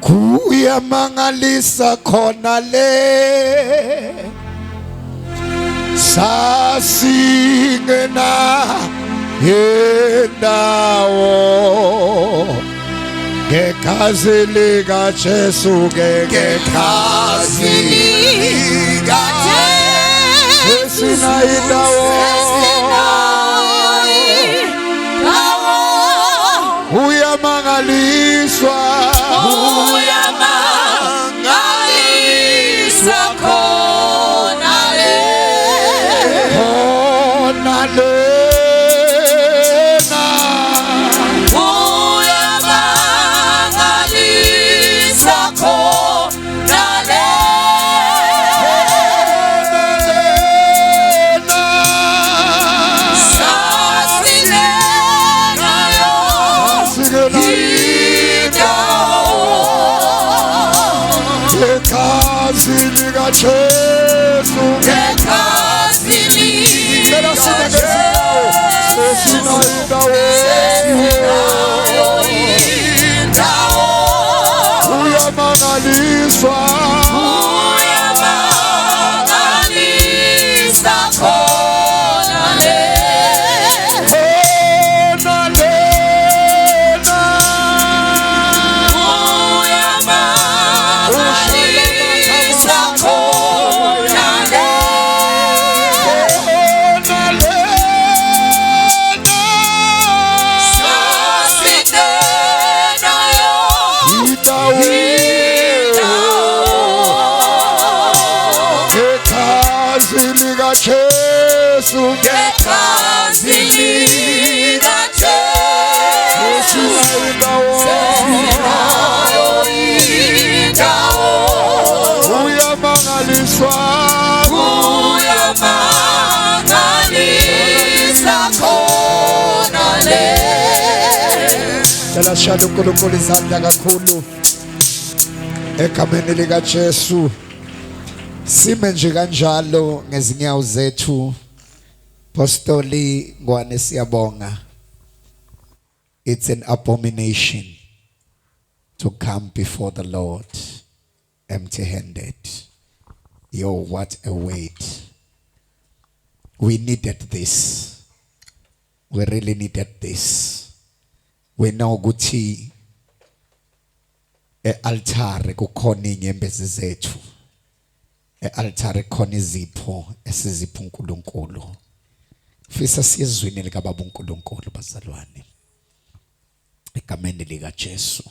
Kuyamangalisa khona le sasingena indawo ngegazi likaJesu ke ngegazi likaJesu sinayo indawo uyamangaliswa Uyamangaliswa khona le khona lena Uyamangaliswa khona le khona lena Sasilenayo Asikela indawo ngegazi likaJesu Ngegazi Cela sime ngezinyawo sesinayo indawo Sesinayo indawo uyamangaliswa Uyamangaliswa khona le khona lena Uyamangaliswa khona le khona lena Sasinenayo indawo indawo ngegazi likaJesu Ngegazi likaJesu sesinayo indawo Sesinayo indawo uyamangaliswa Uyamangaliswa khona le Cela sishayele uNkulunkulu izandla kakhulu egameni likaJesu. Sime nje kanjalo ngezinyawo zethu. Postoli Ngwane siyabonga. It's an abomination to come before the Lord empty-handed. Yo, what a weight. We needed this. We really needed this. We know ukuthi e-altare kukhona inyembezi zethu. E-altare kukhona izipho esizipha uNkulunkulu. Fisa siyezwini likaBaba uNkulunkulu bazalwane. Egameni likaJesu.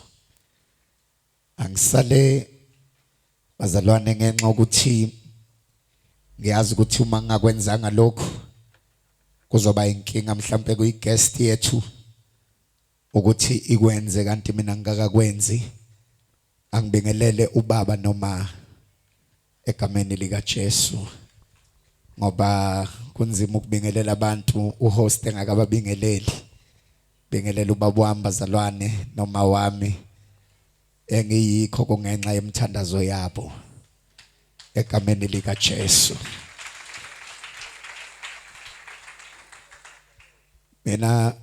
Angisale bazalwane ngenxa ukuthi ngiyazi ukuthi uma ngingakwenzanga lokhu kuzoba inkinga mhlambe kuyi guest yethu ukuthi ikwenze kanti mina ngingakakwenzi. Angibingelele ubaba noma egameni likaJesu ngoba kunzima ukubingelela abantu uhost engakababingeleli. Bingelela ubaba wami bazalwane noma wami engiyikho kungenxa yemthandazo yabo egameni likaJesu. Mina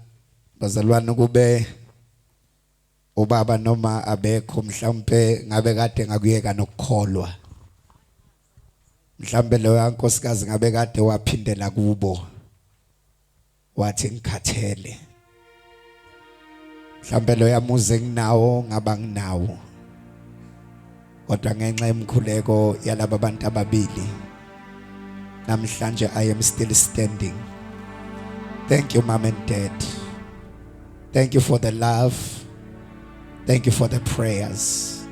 bazalwane kube ubaba noma abekho mhlawumbe ngabe kade ngakuyeka nokukholwa mhlawumbe loya nkosikazi ngabe kade waphindela kubo wathi ngikhathele mhlawumbe loya muzi enginawo ngaba nginawo kodwa ngenxa yemkhuleko yalaba bantu ababili namhlanje I am still standing. Thank you mom and dad. Thank you for the love. Thank you for the prayers.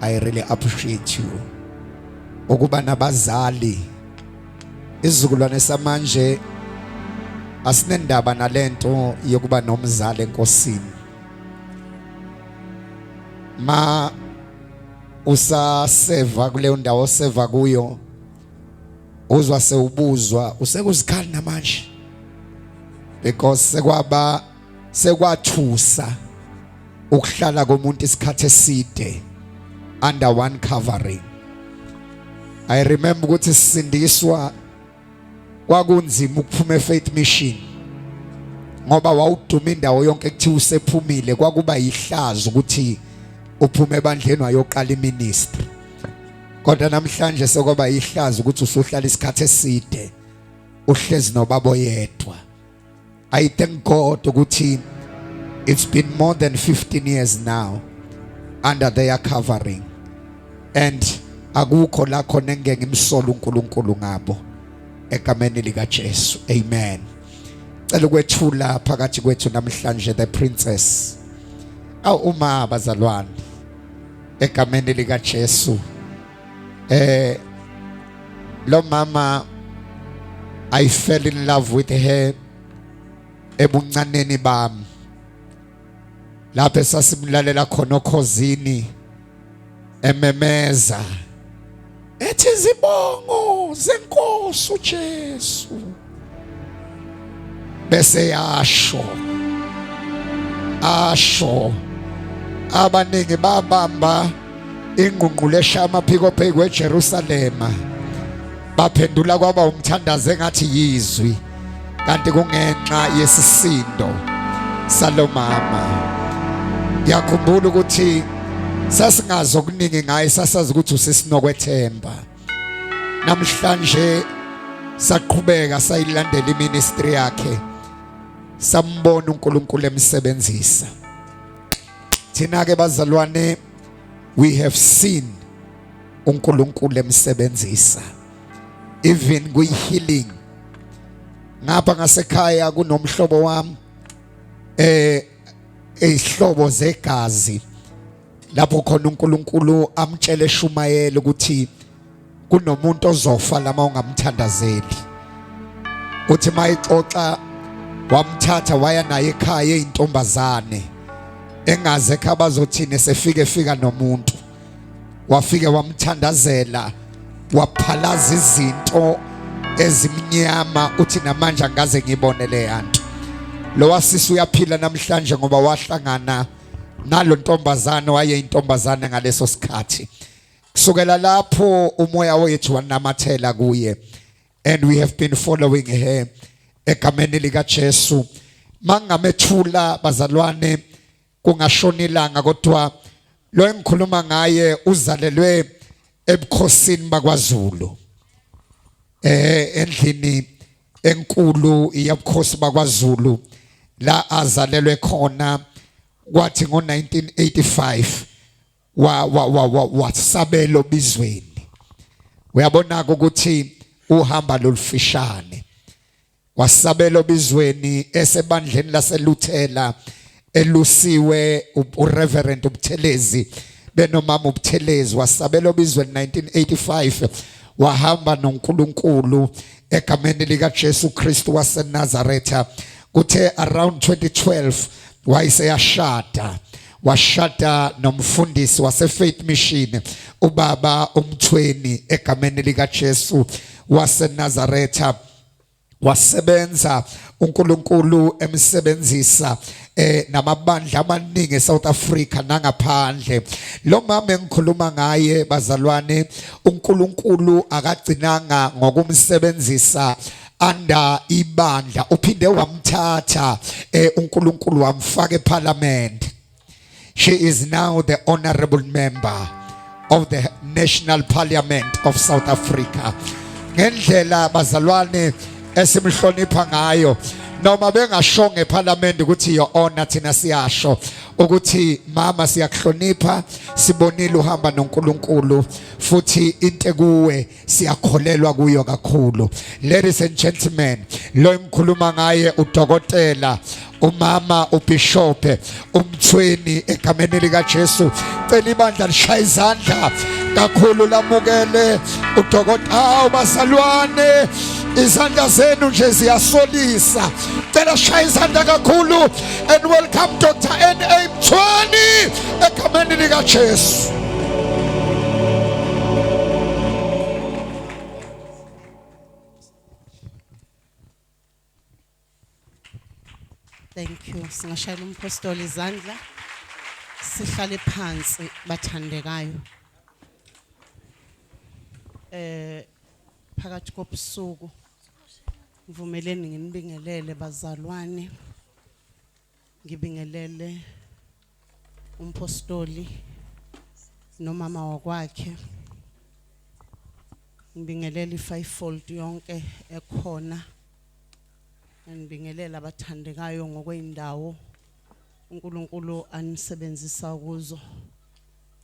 I really appreciate you. Ukuba nabazali izizukulwane samanje asinendaba nalento yokuba nomzali enkosini. Ma usaseva kuleyo ndawo oseva kuyo uzwa sewubuzwa usekuzikhali namanje because sekwaba sekwathusa ukuhlala komuntu isikhathi eside under one covering. I remember ukuthi sisindiswa kwakunzima ukuphuma eFaith Mission ngoba wawuduma indawo yonke kuthiwa usephumile kwakuba yihlazo ukuthi Uphuma ebandleni wayoqala iministry. Kodwa namhlanje sekwaba ihlazo ukuthi usuhlala isikhathi eside uhlezi nobaba oyedwa. I thank God ukuthi it's been more than 15 years now under their covering and akukho la khona engeke ngimsole uNkulunkulu ngabo egameni lika Jesu. Amen. Cela ukwethula phakathi kwethu namhlanje the princess. Awu uma bazalwane egameni lika Jesu. Eh lo mama, I fell in love with her ebuncaneni bami lapho esasimlalela khona okhozini ememeza ethi izibongo zenkosi uJesu, bese yasho asho abaningi babamba ingqungqulu eshaya amaphiko phezu kweJerusalema, baphendula kwaba umthandazo engathi yizwi, kanti kungenxa yesisindo salomama. Ngiyakhumbula ukuthi sasingazi okuningi ngaye, sasazi ukuthi usisinokwethemba. Namhlanje saqhubeka sayilandela iministry yakhe, sambona uNkulunkulu emsebenzisa. Thina ke bazalwane, we have seen uNkulunkulu emsebenzisa even kwi healing. Ngapha ngasekhaya kunomhlobo wami, ezihlobo zegazi, lapho khona uNkulunkulu amtshele eshumayela ukuthi kunomuntu ozofa lama ungamthandazeli. Uthi mayixoxa wamthatha waya naye ekhaya eintombazane engaze ekhaya bazothini, sefike efika nomuntu, wafike wamthandazela, waphalaza izinto ezimnyama. Uthi namanje angaze ngibone le yanto. Lo wasisi uyaphila namhlanje ngoba wahlangana nalo ntombazane wayeyintombazane ngaleso sikhathi. Kusukela lapho umoya wethu wanamathela kuye and we have been following her egameni lika Jesu. Mangamethula bazalwane kungashona ilanga, kodwa lo engikhuluma ngaye uzalelwe ebukhosini bakwaZulu, endlini enkulu yabukhosi bakwaZulu la azalelwe khona. Kwathi ngo1985 wa wa wa wasabela obizweni. Uyabona ukuthi uhamba lolufishane, wasabela obizweni esebandleni laseLuthela, elusiwe uReverend uButhelezi benomama uButhelezi. Wasabela obizweni 1985, wahamba noNkulunkulu egameni lika Jesu Kristu waseNazaretha. Kuthe around 2012 wayeseyashada, washada nomfundisi wase Faith Mission ubaba uMthweni egameni lika Jesu waseNazaretha. Wasebenza uNkulunkulu emsebenzisa namabandla amaningi eSouth Africa nangaphandle. Lo mama engikhuluma ngaye bazalwane, uNkulunkulu akagcinanga ngokumsebenzisa under ibandla, uphinde wamthatha uNkulunkulu wamfaka eParliament. She is now the honorable member of the National Parliament of South Africa. Ngendlela bazalwane esimhlonipha ngayo, noma bengashongo eParliament ukuthi your honor, thina siyasho ukuthi mama siyakuhlonipha, sibonile uhamba noNkulunkulu futhi into kuwe siyakholelwa kuyo kakhulu. Ladies and gentlemen, lo engikhuluma ngaye udokotela umama uBishop uMthweni egameni lika Jesu. Cela ibandla lishaya izandla kakhulu lamukele udokotela. Awu bazalwane, izandla zenu nje ziyasolisa. Cela shaya izandla kakhulu and welcome Dr. N.A. Mthweni egameni lika Jesu. Thank you. Singashayela umpostoli izandla. Sihlale phansi bathandekayo. Phakathi kobusuku ngivumeleni nginibingelele bazalwane. Ngibingelele umpostoli. Nomama wakwakhe. Ngibingelela i-fivefold yonke ekhona. Ngibingelela abathandekayo ngokweindawo uNkulunkulu anisebenzisa kuzo.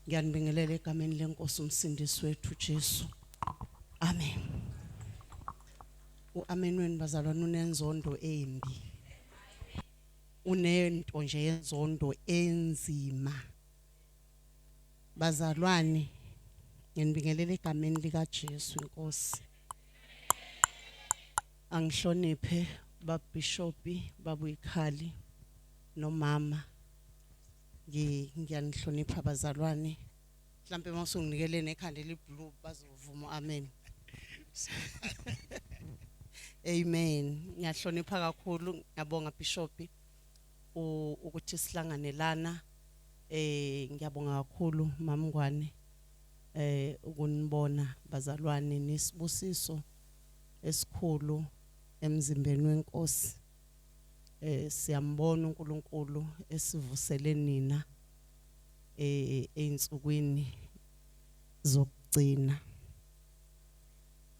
Ngiyanibingelela egameni lenkosi umsindisi wethu Jesu. Amen. Uamen wenu bazalwane unenzondo embi. Unento nje yenzondo enzima. Bazalwane nginibingelela egameni lika Jesu inkosi. Angihloniphe babishopi babuyikhali nomama. Ngiyanihlonipha bazalwane. Mhlambe mawusunginikele nekhanda eliblue bazovuma amen. Amen. Ngiyahlonipha kakhulu ngiyabonga Bishop ukuthi sihlangane lana. Ngiyabonga kakhulu Mamngwane ukunibona bazalwane nisibusiso esikhulu emzimbeni wenkosi. Siyambona uNkulunkulu esivusele nina einsukwini zokugcina.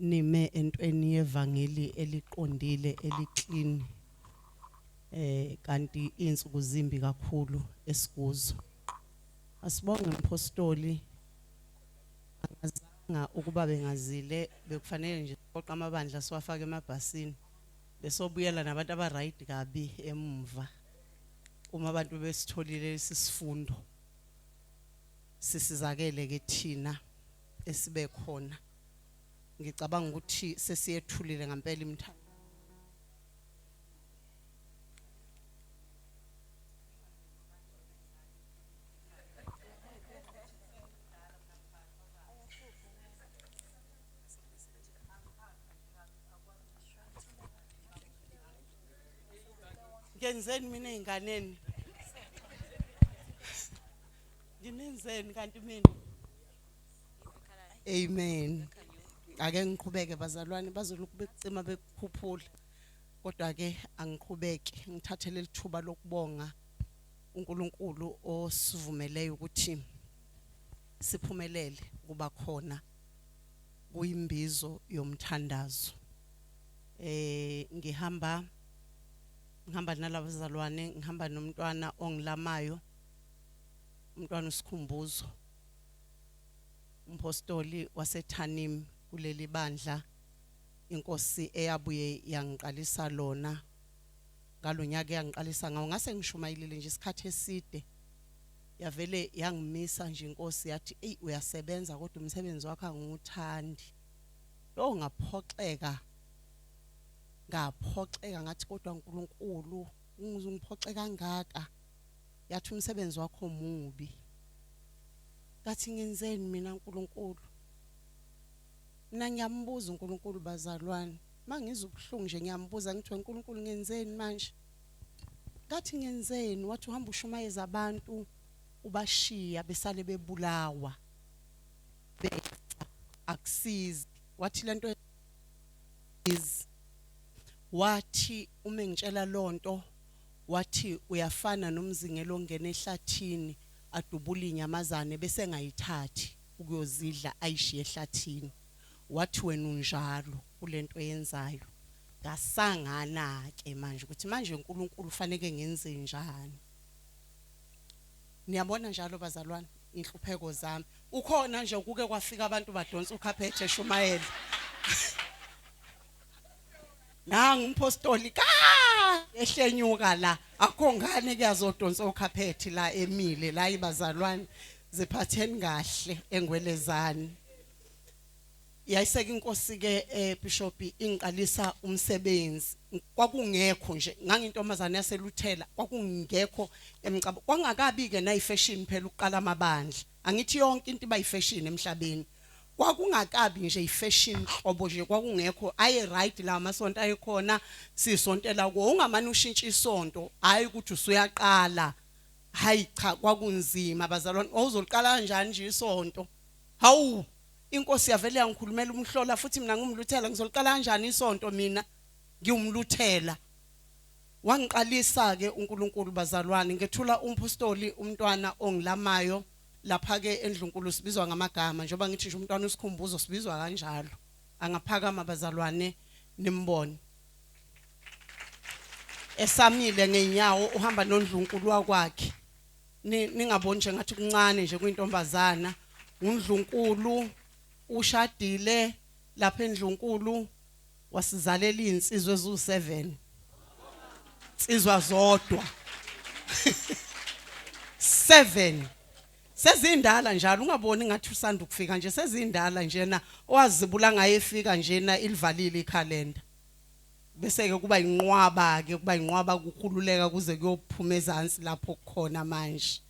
Nime entweni yevangeli eliqondile eliclean kanti insuku zimbi kakhulu esikuzo. Asibonge mpostoli angazanga ukuba bengazile bekufanele nje qoqa amabandla siwafake emabhasini besobuyela nabantu aba right kabi emumva uma abantu besitholile lesisifundo sisizakele ke thina esibe khona. Ngicabanga ukuthi sesiyethulile ngempela imithando. Ngenzeni mina ey'nganeni? Nginenzeni kanti mina? Amen. Ake ngiqhubeke bazalwane bazolokhu bekucima bekukhuphula. Kodwa ke angiqhubeke ngithathe leli thuba lokubonga uNkulunkulu osivumeleyo ukuthi siphumelele kuba khona kuyimbizo yomthandazo. Ngihamba nalabazalwane, ngihamba nomntwana ongilamayo, umntwana uSikhumbuzo, umpostoli waseThanim kuleli bandla inkosi eyabuye yangiqalisa lona ngalonyaka yangiqalisa ngawo. Ngase ngishumayelile nje isikhathi eside, yavele yangimisa nje inkosi yathi ey uyasebenza kodwa umsebenzi wakho angiwuthandi. Lo ngaphoxeka ngathi kodwa uNkulunkulu ungiphoxe kangaka, yathi umsebenzi wakho mubi. Ngathi ngenzeni mina uNkulunkulu? Mina ngiyambuza uNkulunkulu bazalwane, mangizwa ubuhlungu nje ngiyambuza ngithi uNkulunkulu ngenzeni manje? Ngathi ngenzeni? Wathi uhamba ushumayeza abantu ubashiya besale bebulawa. Akusizi. Wathi lento is wathi uma ngitshela lonto wathi uyafana nomzingelo ongena ehlathini adubula inyamazane bese engayithathi ukuyozidla ayishiye ehlathini. Wathi wena unjalo kulento yenzayo. Ngasangana ke manje ukuthi manje uNkulunkulu ufanele ngenze njani. Niyabona njalo bazalwane inhlupheko zami. Ukhona nje kuke kwafika abantu badonsa ukhaphethe eshumayela. Nangu umpostoli ka ehlenyuka la akho ngane kuyazodonsa ukhaphethi la emile la ibazalwane ziphatheni kahle engwelezani. Yayiseka inkosi ke Bishop ingiqalisa umsebenzi. Kwakungekho nje ngangintombazane yaseLuthela, kwakungekho emcabo, kwangakabi ke nayi fashion phela ukuqala amabandla. Angithi yonke into iba yifashion emhlabeni. Kwakungakabi nje ifashion hlobo nje, kwakungekho aye right la amasonto ayekhona sisontela kuwo. Ungamane ushintshe isonto, hayi ukuthi usuyaqala. Hayi cha, kwakunzima bazalwane. Wawuzoliqala kanjani nje isonto? Hawu, inkosi yavele yangikhulumela umhlola futhi mina ngumluthela, ngizoliqala kanjani isonto mina ngiwumluthela? Wangiqalisa ke uNkulunkulu bazalwane, ngethula umpostoli umntwana ongilamayo. Lapha ke endlunkulu sibizwa ngamagama, njengoba ngithi nje umntwana usikhumbuzo sibizwa kanjalo. Angaphakama bazalwane nimbone. Esamile ngeenyawo uhamba nondlunkulu wakwakhe. Ningaboni nje ngathi kuncane nje kuyintombazana. Undlunkulu ushadile lapha endlunkulu, wasizalela izinsizwa eziwu7. Insizwa zodwa. 7. Sezindala njalo, ungaboni ngathi usanda ukufika nje, sezindala njena, owazibula ngaye efika njena ilivalile ikhalenda. Bese ke kuba inqwaba ke, kuba inqwaba kukhululeka kuze kuyophuma ezansi lapho kukhona manje.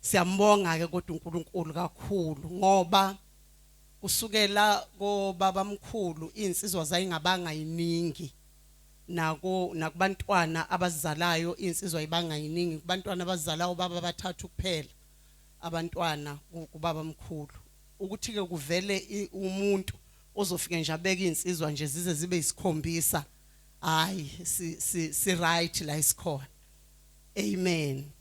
Siyambonga ke kodwa uNkulunkulu kakhulu, ngoba kusukela kobaba mkhulu insizwa zayingabanga yiningi, nako nakubantwana abazalayo insizwa ibanga yiningi. Kubantwana abazalayo baba bathathu kuphela abantwana kubaba mkhulu. Ukuthi ke kuvele umuntu ozofika nje abeke insizwa nje zize zibe isikhombisa, hayi si right la isikhona. Amen.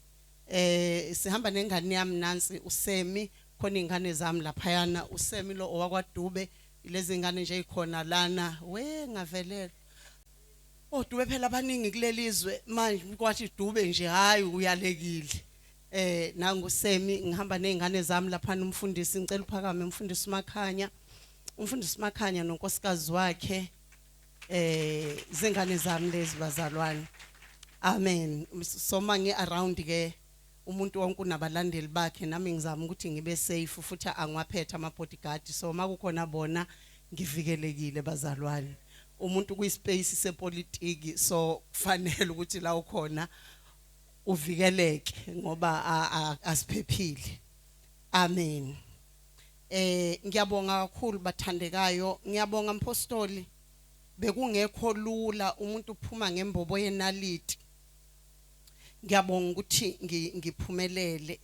Sihamba nengane yami nansi uSemi, khona ingane zami laphayana. uSemi lo owakwaDube, lezi ngane nje ikhona lana we ngavelela oDube phela abaningi kulelizwe manje, kwathi Dube nje hayi uyalekile. Nangu Semi, ngihamba nezingane zami lapha. Umfundisi, ngicela uphakame umfundisi Makhanya, umfundisi Makhanya nonkosikazi wakhe. Zingane zami lezi bazalwane. Amen. Soma ngi around ke umuntu wonke unabalandeli bakhe, nami ngizama ukuthi ngibe safe futhi angiwaphethe ama bodyguard, so makukhona bona ngivikelekile bazalwane. Umuntu kuyi space sepolitiki, so kufanele ukuthi la ukhona uvikeleke ngoba asiphephile. Amen. Ngiyabonga kakhulu bathandekayo, ngiyabonga mpostoli. Bekungekho lula, umuntu uphuma ngembobo yenaliti. Ngiyabonga ukuthi ngiphumelele.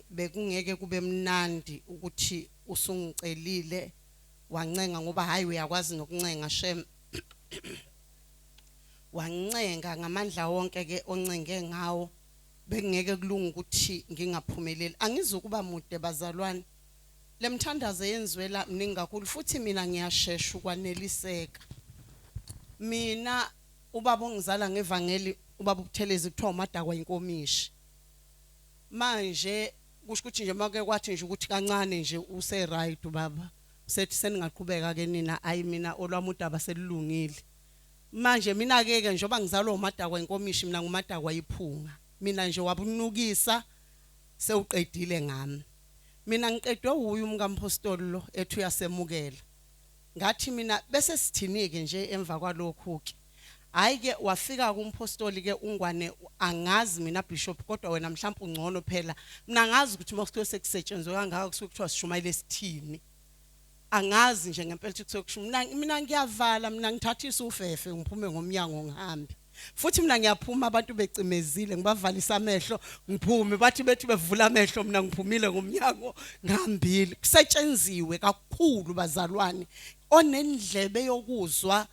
Bekungeke kube mnandi ukuthi usungicelile wancenga, ngoba hayi uyakwazi nokuncenga shem. Wancenga ngamandla wonke ke oncenge ngawo, bekungeke kulunga ukuthi ngingaphumeleli. Angizukuba mude bazalwane. Lemthandazo yenziwe la mningi kakhulu, futhi mina ngiyashesha ukwaneliseka. Mina ubaba ongizala ngevangeli, ubaba uButhelezi, kuthiwa umadakwa inkomishi. Manje kusho ukuthi nje make kwathi nje ukuthi kancane nje use right ubaba, sethi seningaqhubeka ke nina, ayi mina olwami udaba selulungile. Manje mina ke ke njengoba ngizalwa umadakwa inkomishi, mina ngumadakwa iphunga. Mina nje wabunukisa sewuqedile ngami. Mina ngiqedwe uyu umkampostoli lo ethi uyasemukela. Ngathi mina bese sithini ke nje emva kwalokhu ke? Hayi ke wafika kumpostoli ke uNgwane, angazi mina bishop, kodwa wena mhlawumbe ungcono phela. Mina ngazi ukuthi makusuke sekusetshenzwe kangaka kusuke kuthiwa sishumayele sithini. Angazi nje ngempela ukuthi kusuke kusho. Mina ngiyavala, mina ngithathisa ufefe ngiphume ngomnyango ngihambe. Futhi mina ngiyaphuma abantu becimezile, ngibavalisa amehlo ngiphume, bathi bethi bevula amehlo mina ngiphumile ngomnyango ngihambile. Kusetshenziwe kakhulu bazalwane, onendlebe yokuzwa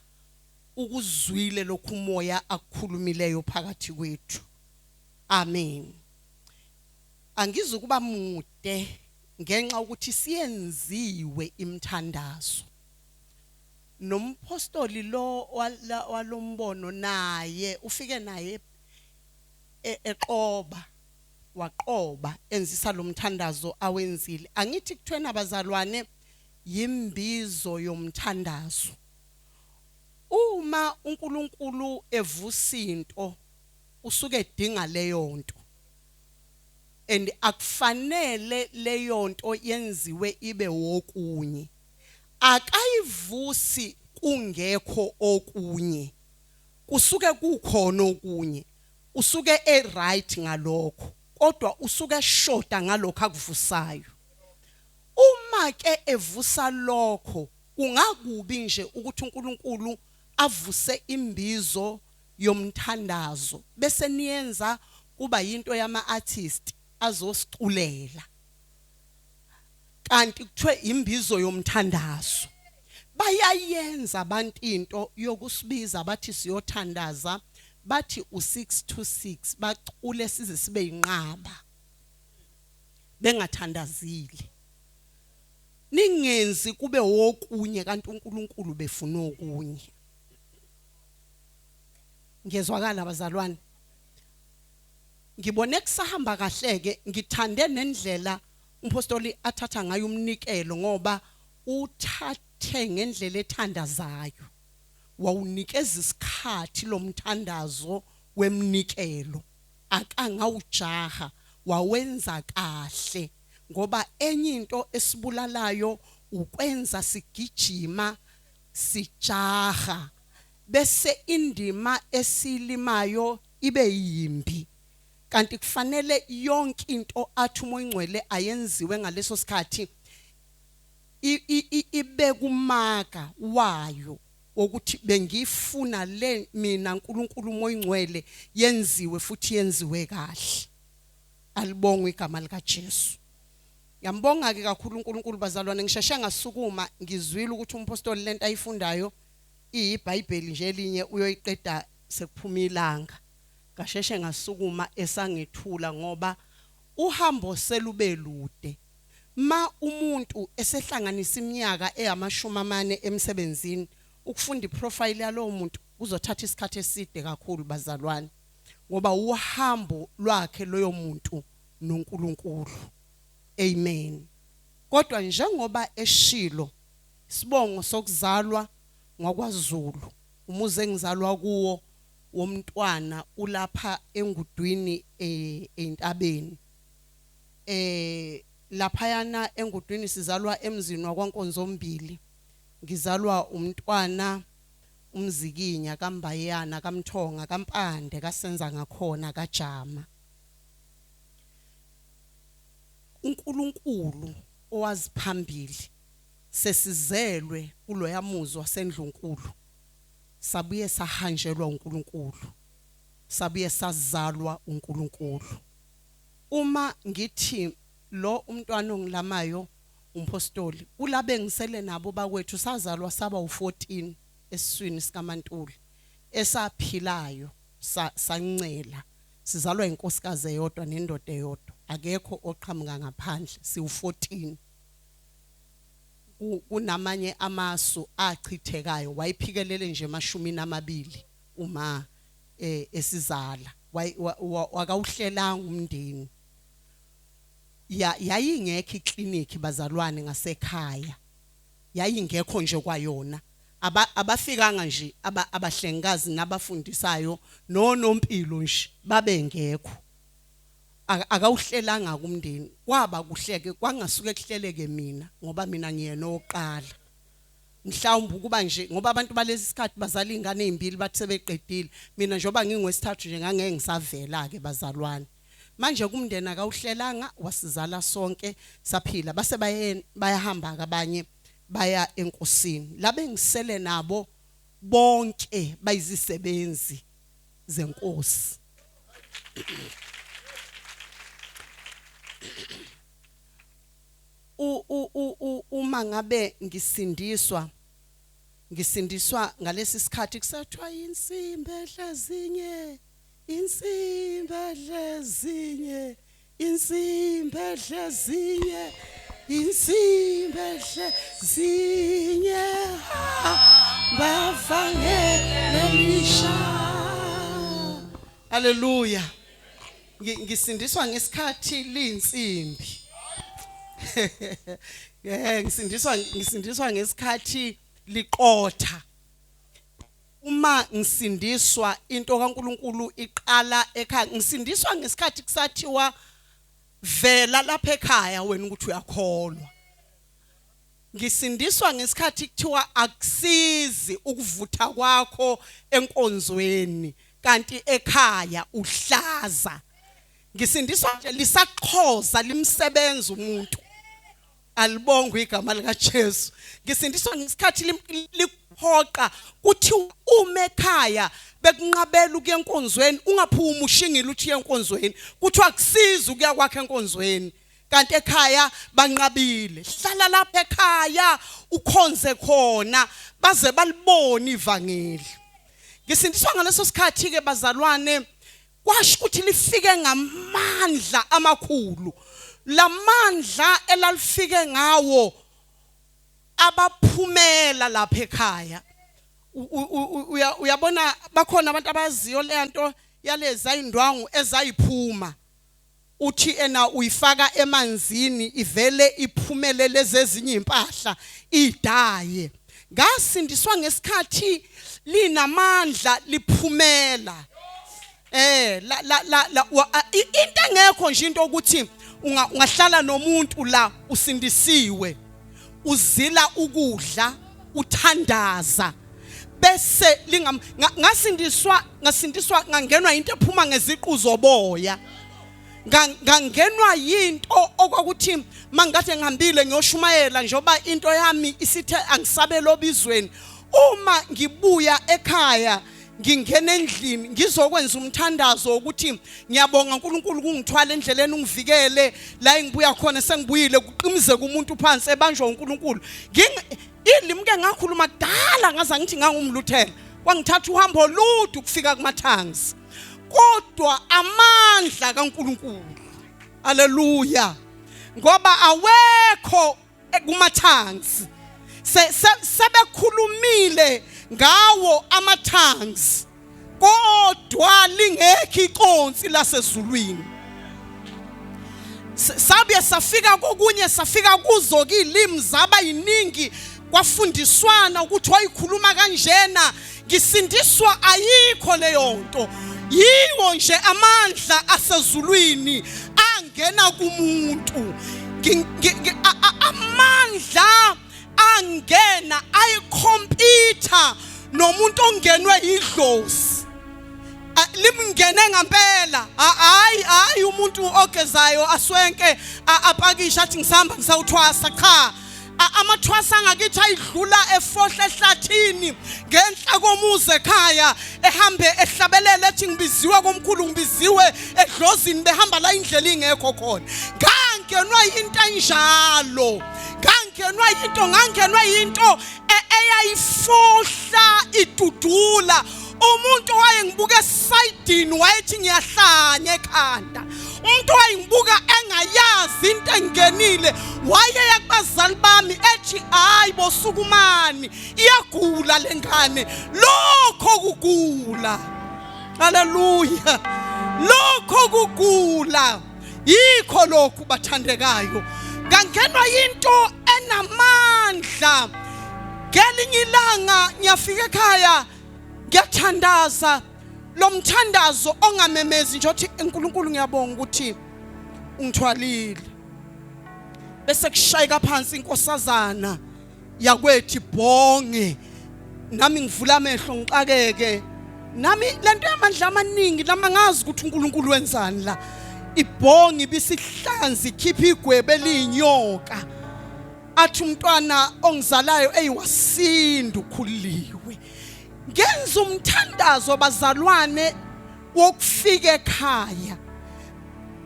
ukuzwile lokhu umoya akukhulumileyo phakathi kwethu. Amen. Angizukuba mude ngenxa ukuthi siyenziwe imthandazo. Nompostoli lo walombono naye ufike naye eqoba, waqoba enzisa lomthandazo awenzile. Angithi kuthwena abazalwane yimbizo yomthandazo. Uma uNkulunkulu evusa into usuke edinga leyo nto, and akufanele leyo nto yenziwe ibe wokunye. Akayivusi kungekho okunye, kusuke kukhona okunye. Usuke e right ngalokho, kodwa usuke eshoda ngalokho akuvusayo. Uma ke evusa lokho, kungakubi nje ukuthi uNkulunkulu avuse imbizo yomthandazo bese niyenza kuba yinto yama artist azosiculela, kanti kuthiwe imbizo yomthandazo. Bayayenza abantu into yokusibiza bathi siyothandaza, bathi u6 to 6 bacule size sibe inqaba. Bengathandazile. Ningenzi kube wokunye kanti uNkulunkulu befuna okunye. Ngiyezwakala bazalwane. Ngibone kusahamba kahle ke ngithande nendlela umpostoli athatha ngayo umnikelo ngoba uthathe ngendlela ethandazayo. Wawunikeza isikhathi lomthandazo wemnikelo akangawujaha wawenza kahle ngoba enye into esibulalayo ukwenza sigijima sijaha bese indima esilimayo ibe yimbi kanti kufanele yonke into athi uMoya Oyingcwele ayenziwe ngaleso sikhathi ibekumaka wayo wokuthi bengifuna le mina uNkulunkulu uMoya Oyingcwele yenziwe futhi yenziwe kahle. Alibongwe igama lika Jesu. Ngiyambonga ke kakhulu uNkulunkulu bazalwane. Ngisheshe ngasukuma ngizwile ukuthi umpostoli lento ayifundayo iyiBhayibheli nje elinye uyoyiqeda sekuphuma ilanga. Ngasheshe ngasukuma esangithula ngoba uhambo selube lude. Ma umuntu esehlanganisa iminyaka eyamashumi amane emsebenzini, ukufunda iprofile yalowo muntu kuzothatha isikhathi eside kakhulu bazalwane, ngoba uhambo lwakhe loyo muntu noNkulunkulu. Amen. Kodwa njengoba eshilo, isibongo sokuzalwa ngakwaZulu, umuzi engizalwa kuwo womntwana ulapha engudwini entabeni. Laphayana engudwini sizalwa emzini wakwaNkonzombili. Ngizalwa umntwana uMzikinya kaMbayana kaMthonga kaMpande kasenza ngakhona kaJama. uNkulunkulu owaziphambili sesizelwe kuloya muzi wasendlunkulu, sabuye sahanjelwa uNkulunkulu, sabuye sazalwa uNkulunkulu. Uma ngithi lo umntwana ongilamayo umpostoli, kulabe ngisele nabo bakwethu sazalwa saba u14 esiswini sikaMantuli esaphilayo sancela. Sizalwa inkosikazi eyodwa nendoda eyodwa, akekho oqhamuka ngaphandle, siwu14. Kunamanye amasu achithekayo, wayiphikelele nje emashumini amabili uma esizala, wakawuhlelanga umndeni. Yayingekho ikliniki bazalwane ngasekhaya, yayingekho nje kwayona. Abafikanga nje abahlengikazi nabafundisayo nonompilo nje babengekho. Akawuhlelanga kumndeni, kwaba kuhleke kwangasuke kuhleleke mina ngoba mina ngiyena oqala. Mhlawumbe ukuba nje ngoba abantu balesi sikhathi bazala izingane ezimbili bathi sebeqedile, mina njengoba ngingwesithathu nje ngangeke ngisavela ke bazalwane. Manje kumndeni akawuhlelanga, wasizala sonke saphila, base bayahamba abanye baya enkosini. Labe ngisele nabo bonke bayizisebenzi zenkosi. Uma ngabe ngisindiswa, ngisindiswa ngalesi sikhathi kusathiwa insimbi edlezinye, insimbi edlezinye, insimbi edlezinye, insimbi edlezinye, bavangele lisha. Haleluya. Ngisindiswa ngesikhathi linsimbi. Ngisindiswa ngesikhathi liqotha. Uma ngisindiswa into kaNkuluNkulu iqala ekhaya, ngisindiswa ngesikhathi kusathiwa vela lapha ekhaya wena ukuthi uyakholwa. Ngisindiswa ngesikhathi kuthiwa akusizi ukuvutha kwakho enkonzweni kanti ekhaya uhlaza. Ngisindiswa nje lisaqhoza limsebenza umuntu. Alibongwe igama lika Jesu. Ngisindiswa ngesikhathi likuphoqa kuthi uma ekhaya bekunqabela ukuya enkonzweni, ungaphumi ushingile uthi enkonzweni, kuthiwa akusizi ukuya kwakhe enkonzweni kanti ekhaya banqabile. Hlala lapha ekhaya ukhonze khona baze balibone ivangeli. Ngisindiswa ngaleso sikhathi ke bazalwane, kwasho ukuthi lifike ngamandla amakhulu. Lamandla elalifike ngawo abaphumela lapha ekhaya. Uyabona bakhona abantu abaziyo lento yaleza indwangu ezayiphuma, uthi ena uyifaka emanzini ivele iphumele lezi ezinye impahla idaye. Ngasindiswa ngesikhathi linamandla liphumela. La la la, la into engekho nje, into ukuthi ungahlala nomuntu la usindisiwe, uzila ukudla, uthandaza, bese lingam ngasindiswa ngasindiswa ngangenwa into ephuma ngeziqu zoboya, ngangenwa yinto okwakuthi mangathi ngihambile ngiyoshumayela, njengoba into yami isithe angisabele obizweni, uma ngibuya ekhaya ngingena endlini ngizokwenza umthandazo ukuthi ngiyabonga uNkulunkulu kungithwala endleleni, ungivikele la engibuya khona, sengibuyile, kuqimizeka umuntu phansi ebanjwa uNkulunkulu. Ilimi ke ngakhuluma kudala, ngaza ngithi ngangumluthela, kwangithatha uhambo olude ukufika kuma-tongues, kodwa amandla kaNkulunkulu, haleluya, ngoba awekho kuma-tongues. Sebekhulumile ngawo ama-tongues, kodwa lingekho iconsi lasezulwini. Sabuye safika kokunye, safika kuzo kilimi zaba yiningi, kwafundiswana ukuthi wayikhuluma kanjena. Ngisindiswa ayikho leyo nto, yiwo nje amandla asezulwini angena kumuntu. Amandla angena ayikhompyutha nomuntu ongenwe yidlozi limngene ngempela. Hayi hayi, umuntu ogezayo aswenke apakisha athi ngisahamba ngisawuthwasa, cha. Amathwasa angakithi ayidlula efohle ehlathini ngenhla komuzi ekhaya, ehambe ehlabelela ethi ngibiziwe komkhulu, ngibiziwe edlozini, behamba la indlela ingekho khona. Ngangenwa into enjalo, ngangenwa into, ngangenwa into eyayifohla idudula. Umuntu owayengibuka esayidini wayethi ngiyahlanya ekhanda. Umuntu owayengibuka engayazi into engenile wayeya kubazali bami ethi hayi bosukumani, iyagula lengane. Lokho kugula, haleluya, lokho kugula yikho lokhu bathandekayo. Ngangenwa into enamandla. Ngelinye ilanga ngiyafika ekhaya ngiyathandaza, lo mthandazo ongamemezi nje othi uNkulunkulu ngiyabonga ukuthi ungithwalile, bese kushayeka phansi inkosazana yakwethu ibhonge, nami ngivula amehlo ngixakeke, nami lento yamandla amaningi lama ngazi ukuthi uNkulunkulu wenzani la. Ibhonge ibisihlanzi ikhipha igwebe eliyinyoka, athi umntwana ongizalayo eyiwasinda ukhululiwe. Ngenza umthandazo bazalwane wokufika ekhaya,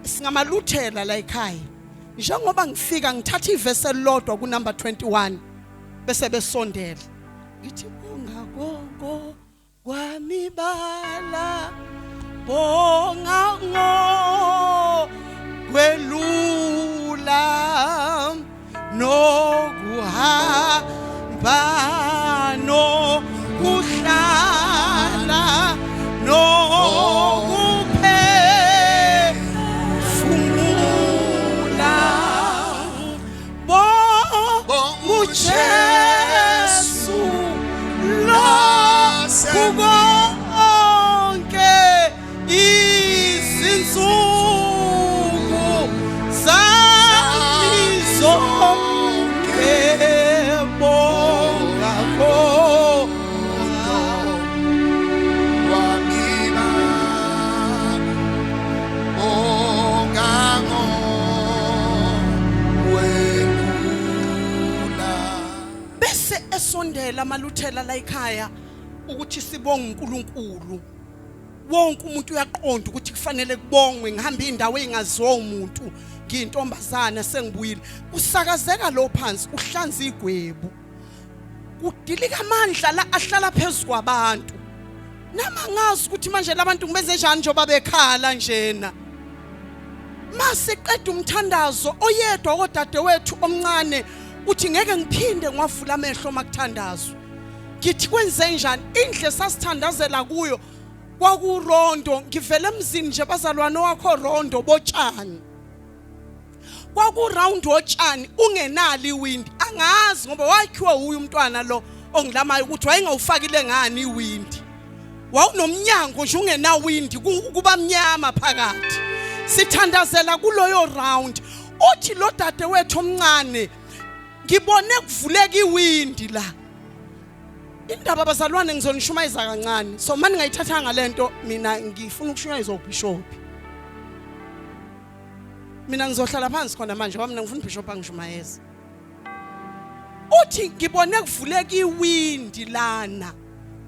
singamaluthela la ekhaya, njengoba ngifika ngithatha ivesi elilodwa ku number 21 bese besondela, ngithi bonga konko kwamibala, bonga ngo kwelula nokuhamba nokuhlala nokuphefumula, bonga uJesu lokhu konke izinsuku zami zonke, bonga khona. Wamina ongango welula. Bese esondela amaluthela la ekhaya ukuthi sibonge uNkulunkulu. Wonke umuntu uyaqonda ukuthi kufanele kubongwe. Ngihamba indawo engaziwa umuntu, ngiyintombazana, sengibuyile, kusakazeka lo phansi uhlanza igwebu, kudilika amandla la ahlala phezulu kwabantu. Nama ngazi ukuthi manje labantu ngibenze njani njengoba bekhala njena. Masiqeda umthandazo oyedwa kodadewethu omncane uthi ngeke ngiphinde ngiwavula amehlo makuthandazwa. Ngithi kwenze njani? Indle sasithandazela kuyo kwakurondo, ngivele emzini nje bazalwane wakho rondo botshani. Kwaku round wotshani ungenalo iwindi. Angazi ngoba wakhiwa uyu umntwana lo ongilamayo ukuthi wayengawufakile ngani iwindi. Wawunomnyango nje ungenawindi, kuba mnyama phakathi. Sithandazela kuloyo round. Uthi lo dadewethu omncane, ngibone kuvuleka iwindi la. Indaba bazalwane ngizonishumayeza kancane. So manje ngayithathanga lento, mina ngifuna ukushumayeza ubishop. Mina ngizohlala phansi khona manje ngoba mina ngifuna ubishop angishumayeze. Uthi ngibone kuvuleka iwindi lana,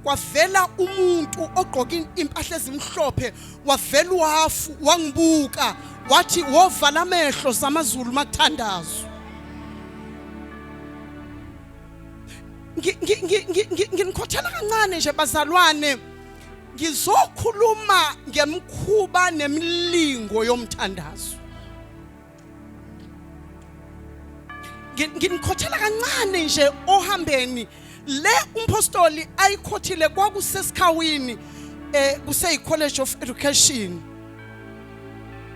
kwavela umuntu ogqoke impahla ezimhlophe, wavela uhafu wangibuka wathi wovala amehlo zamazulu makuthandazwa. Nginikhothela kancane nje bazalwane, ngizokhuluma ngemkhuba nemilingo yomthandazo. Nginikhothela kancane nje ohambeni le umpostoli ayikhothile kwakusesikhawini, kuseyi College of Education.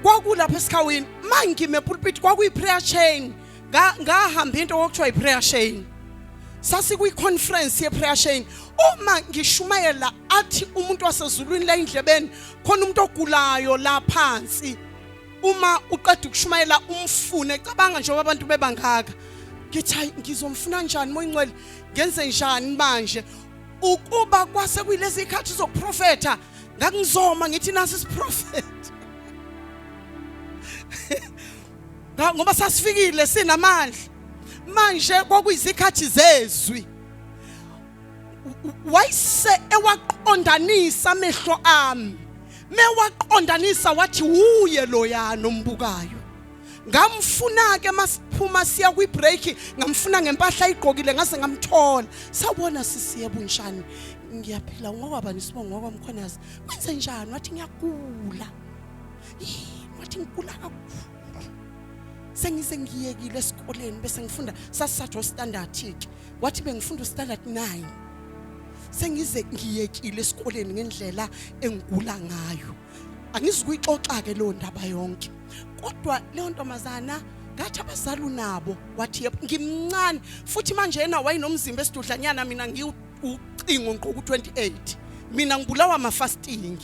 Kwakulapha esikhawini mangime pulpit, kwakuyi prayer chain. Ngahamba into okuthiwa i prayer chain. Sasikwi conference ye prayer chain. Uma ngishumayela athi umuntu wasezulwini la endlebeni khona umuntu ogulayo la phansi. Uma uqeda ukushumayela umfune, cabanga nje abantu bebangaka. Ngithi hayi ngizomfuna kanjani moya ingcwele, ngenze njani manje? Ukuba kwase kuyilezi ikhathi zokuprofetha, ngakungizoma ngithi nasi isiprofetha. Ngoba sasifikile sinamandla. Manje kwakuyizikhathi zezwi. Wayise ewaqondanisa amehlo ami. Mewaqondanisa wathi uye loya nombukayo. Ngamfuna ke masiphuma siya kwi break, ngamfuna ngempahla ayigqokile ngase ngamthola. Sawubona sisi, yebo unjani? Ngiyaphila. Ungowabani isibongo? Ngokwamkhonazi. Kwenze njani? Wathi ngiyagula. Yini? Wathi ngigula kakhulu. Sengize ngiyekile esikoleni bese ngifunda, sasisatho standard ke. Wathi bengifunda standard 9. Sengize ngiyekile esikoleni ngendlela engigula ngayo. Angizukuyixoxa ke leyo ndaba yonke. Kodwa leyo ntombazana ngathi abazali unabo, wathi yebo ngimncane futhi manje yena wayenomzimba esidudlanyana, mina ngiwucingo ngqo ku28. Mina ngibulawa ama fasting.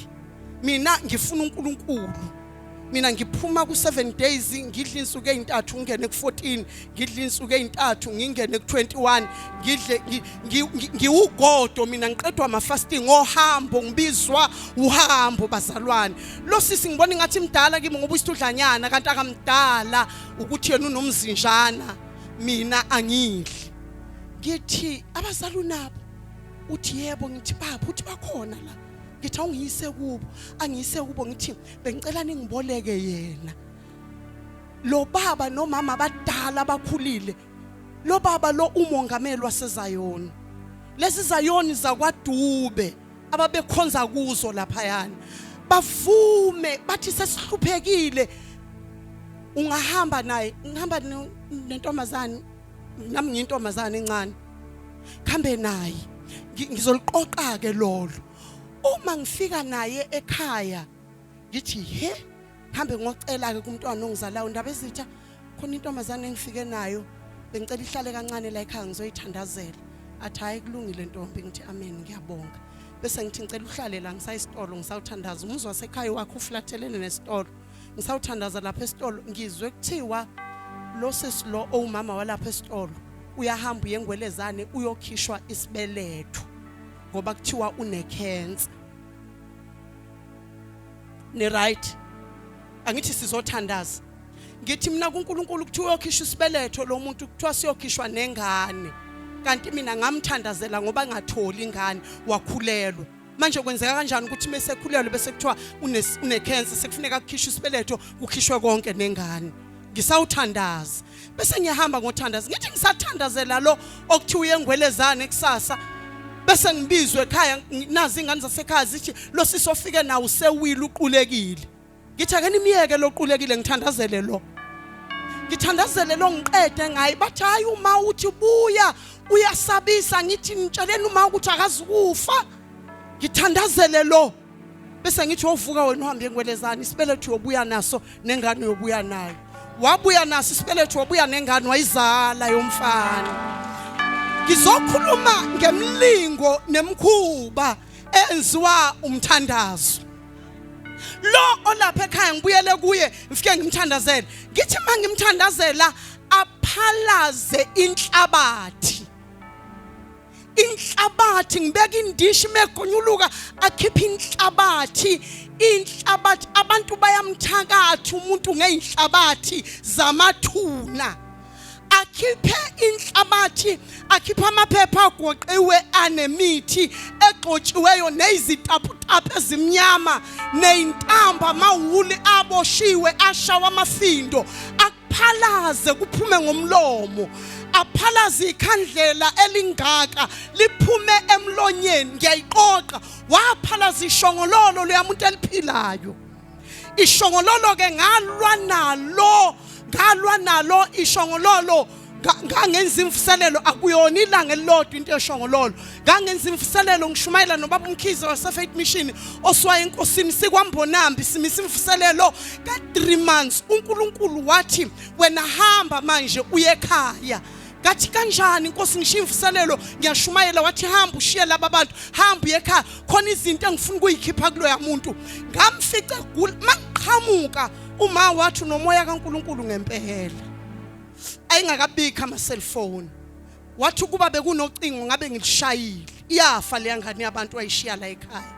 Mina ngifuna uNkulunkulu. Mina ngiphuma ku 7 days ngidla insuku ezintathu ngingene ku 14, ngidla insuku ezintathu ngingene ku 21, ngidle ngiwugodo mina ngiqedwa ama fasting ohambo, ngibizwa uhambo bazalwane. Lo sisi ngibona ngathi imdala kimi ngoba uyisidudlanyana, kanti akamdala ukuthi yena unomzinjana, mina angidli. Ngithi abazali unabo? Uthi yebo. Ngithi baba, uthi bakhona la. Ngithi awungiyise kubo, angiyise kubo. Ngithi bengicela ningiboleke yena. Lo baba nomama abadala abakhulile, lo baba lo umongameli waseZayoni, lezi Zayoni zakwaDube ababekhonza kuzo laphayana, bavume bathi sesihluphekile, ungahamba naye. Ngihamba nentombazane, nami ngiyintombazane encane, khambe naye. Ngizoliqoqa ke lolo. Uma ngifika naye ekhaya ngithi he, hambe ngocela ke kumntwana ongizalayo, ndaba ezitha khona intombazane engifike nayo, bengicela ihlale kancane la ekhaya ngizoyithandazela. Athi hayi kulungile ntombi. Ngithi amen, ngiyabonga. Bese ngithi ngicela uhlale la ngisayisitolo ngisawuthandaza. Umuzi wasekhaya wakhe uflathelene nesitolo, ngisawuthandaza lapha esitolo ngizwe kuthiwa lo sisi lo owumama walapha esitolo uyahamba uyengwelezane uyokhishwa isibeletho ngoba kuthiwa une-cancer. Ni right? Angithi sizothandaza. Ngithi mina kuNkulunkulu kuthiwa uyokhishwa isibeletho lo muntu, kuthiwa siyokhishwa nengane, kanti mina ngamthandazela ngoba ngatholi ingane wakhulelwa. Manje kwenzeka kanjani ukuthi mesekhulelwe bese kuthiwa une cancer, sekufuneka kukhishwe isibeletho, kukhishwe konke nengane? Ngisawuthandaza bese ngiyahamba ngothandaza. Ngithi ngisathandazela lo okuthiwa uyengwelezane kusasa, bese ngibizwe ekhaya, nazi ingane zasekhaya zithi lo sisi ofike nawo usewile uqulekile. Ngithi ake nimyeke loqulekile ngithandazele lo. Ngithandazele lo ngiqede ngaye bathi hayi uma uthi buya uyasabisa ngithi ngitsheleni uma ukuthi akazukufa. Ngithandazele lo. Bese ngithi wovuka wena uhambe engwelezana isibeletho uyobuya naso nengane uyobuya nayo. Wabuya naso isibeletho wabuya nengane wayizala yomfana. Ngizokhuluma ngemlingo nemkhuba enziwa umthandazo. Lo olapha ekhaya ngibuyele kuye ngifike ngimthandazele. Ngithi mangimthandazela aphalaze inhlabathi. Inhlabathi ngibeka indishi megonyuluka akhiphe inhlabathi inhlabathi abantu bayamthakatha umuntu ngeinhlabathi zamathuna akhiphe inhlabathi akhiphe amaphepha agoqiwe anemithi egxotshiweyo nezitaputapu ezimnyama nezintambo amawuli aboshiwe ashawa amafindo aphalaze kuphume ngomlomo aphalaze ikhandlela elingaka liphume emlonyeni ngiyayiqoqa waphalaza ishongololo loyamuntu eliphilayo ishongololo ke ngalwa nalo ngalwa nalo ishongololo ngangenza imvuselelo akuyona ilanga elilodwa into yeshongololo ngangenza imvuselelo ngishumayela nobaba umkhize wase-faith mission oswaye enkosini sikwambonambi simisa imvuselelo ka-3 months uNkulunkulu wathi wena hamba manje uye ekhaya ngathi kanjani inkosi ngishiya imvuselelo ngiyashumayela wathi hamba ushiye laba bantu hamba uye ekhaya khona izinto engifuna ukuyikhipha kuloya muntu ngamfica egula mangiqhamuka uma wathi unomoya kaNkulunkulu ngempela ayingakabikho ama cellphone wathi ukuba bekunocingo ngabe ngilishayile iyafa leya ngane yabantu ayishiya la ekhaya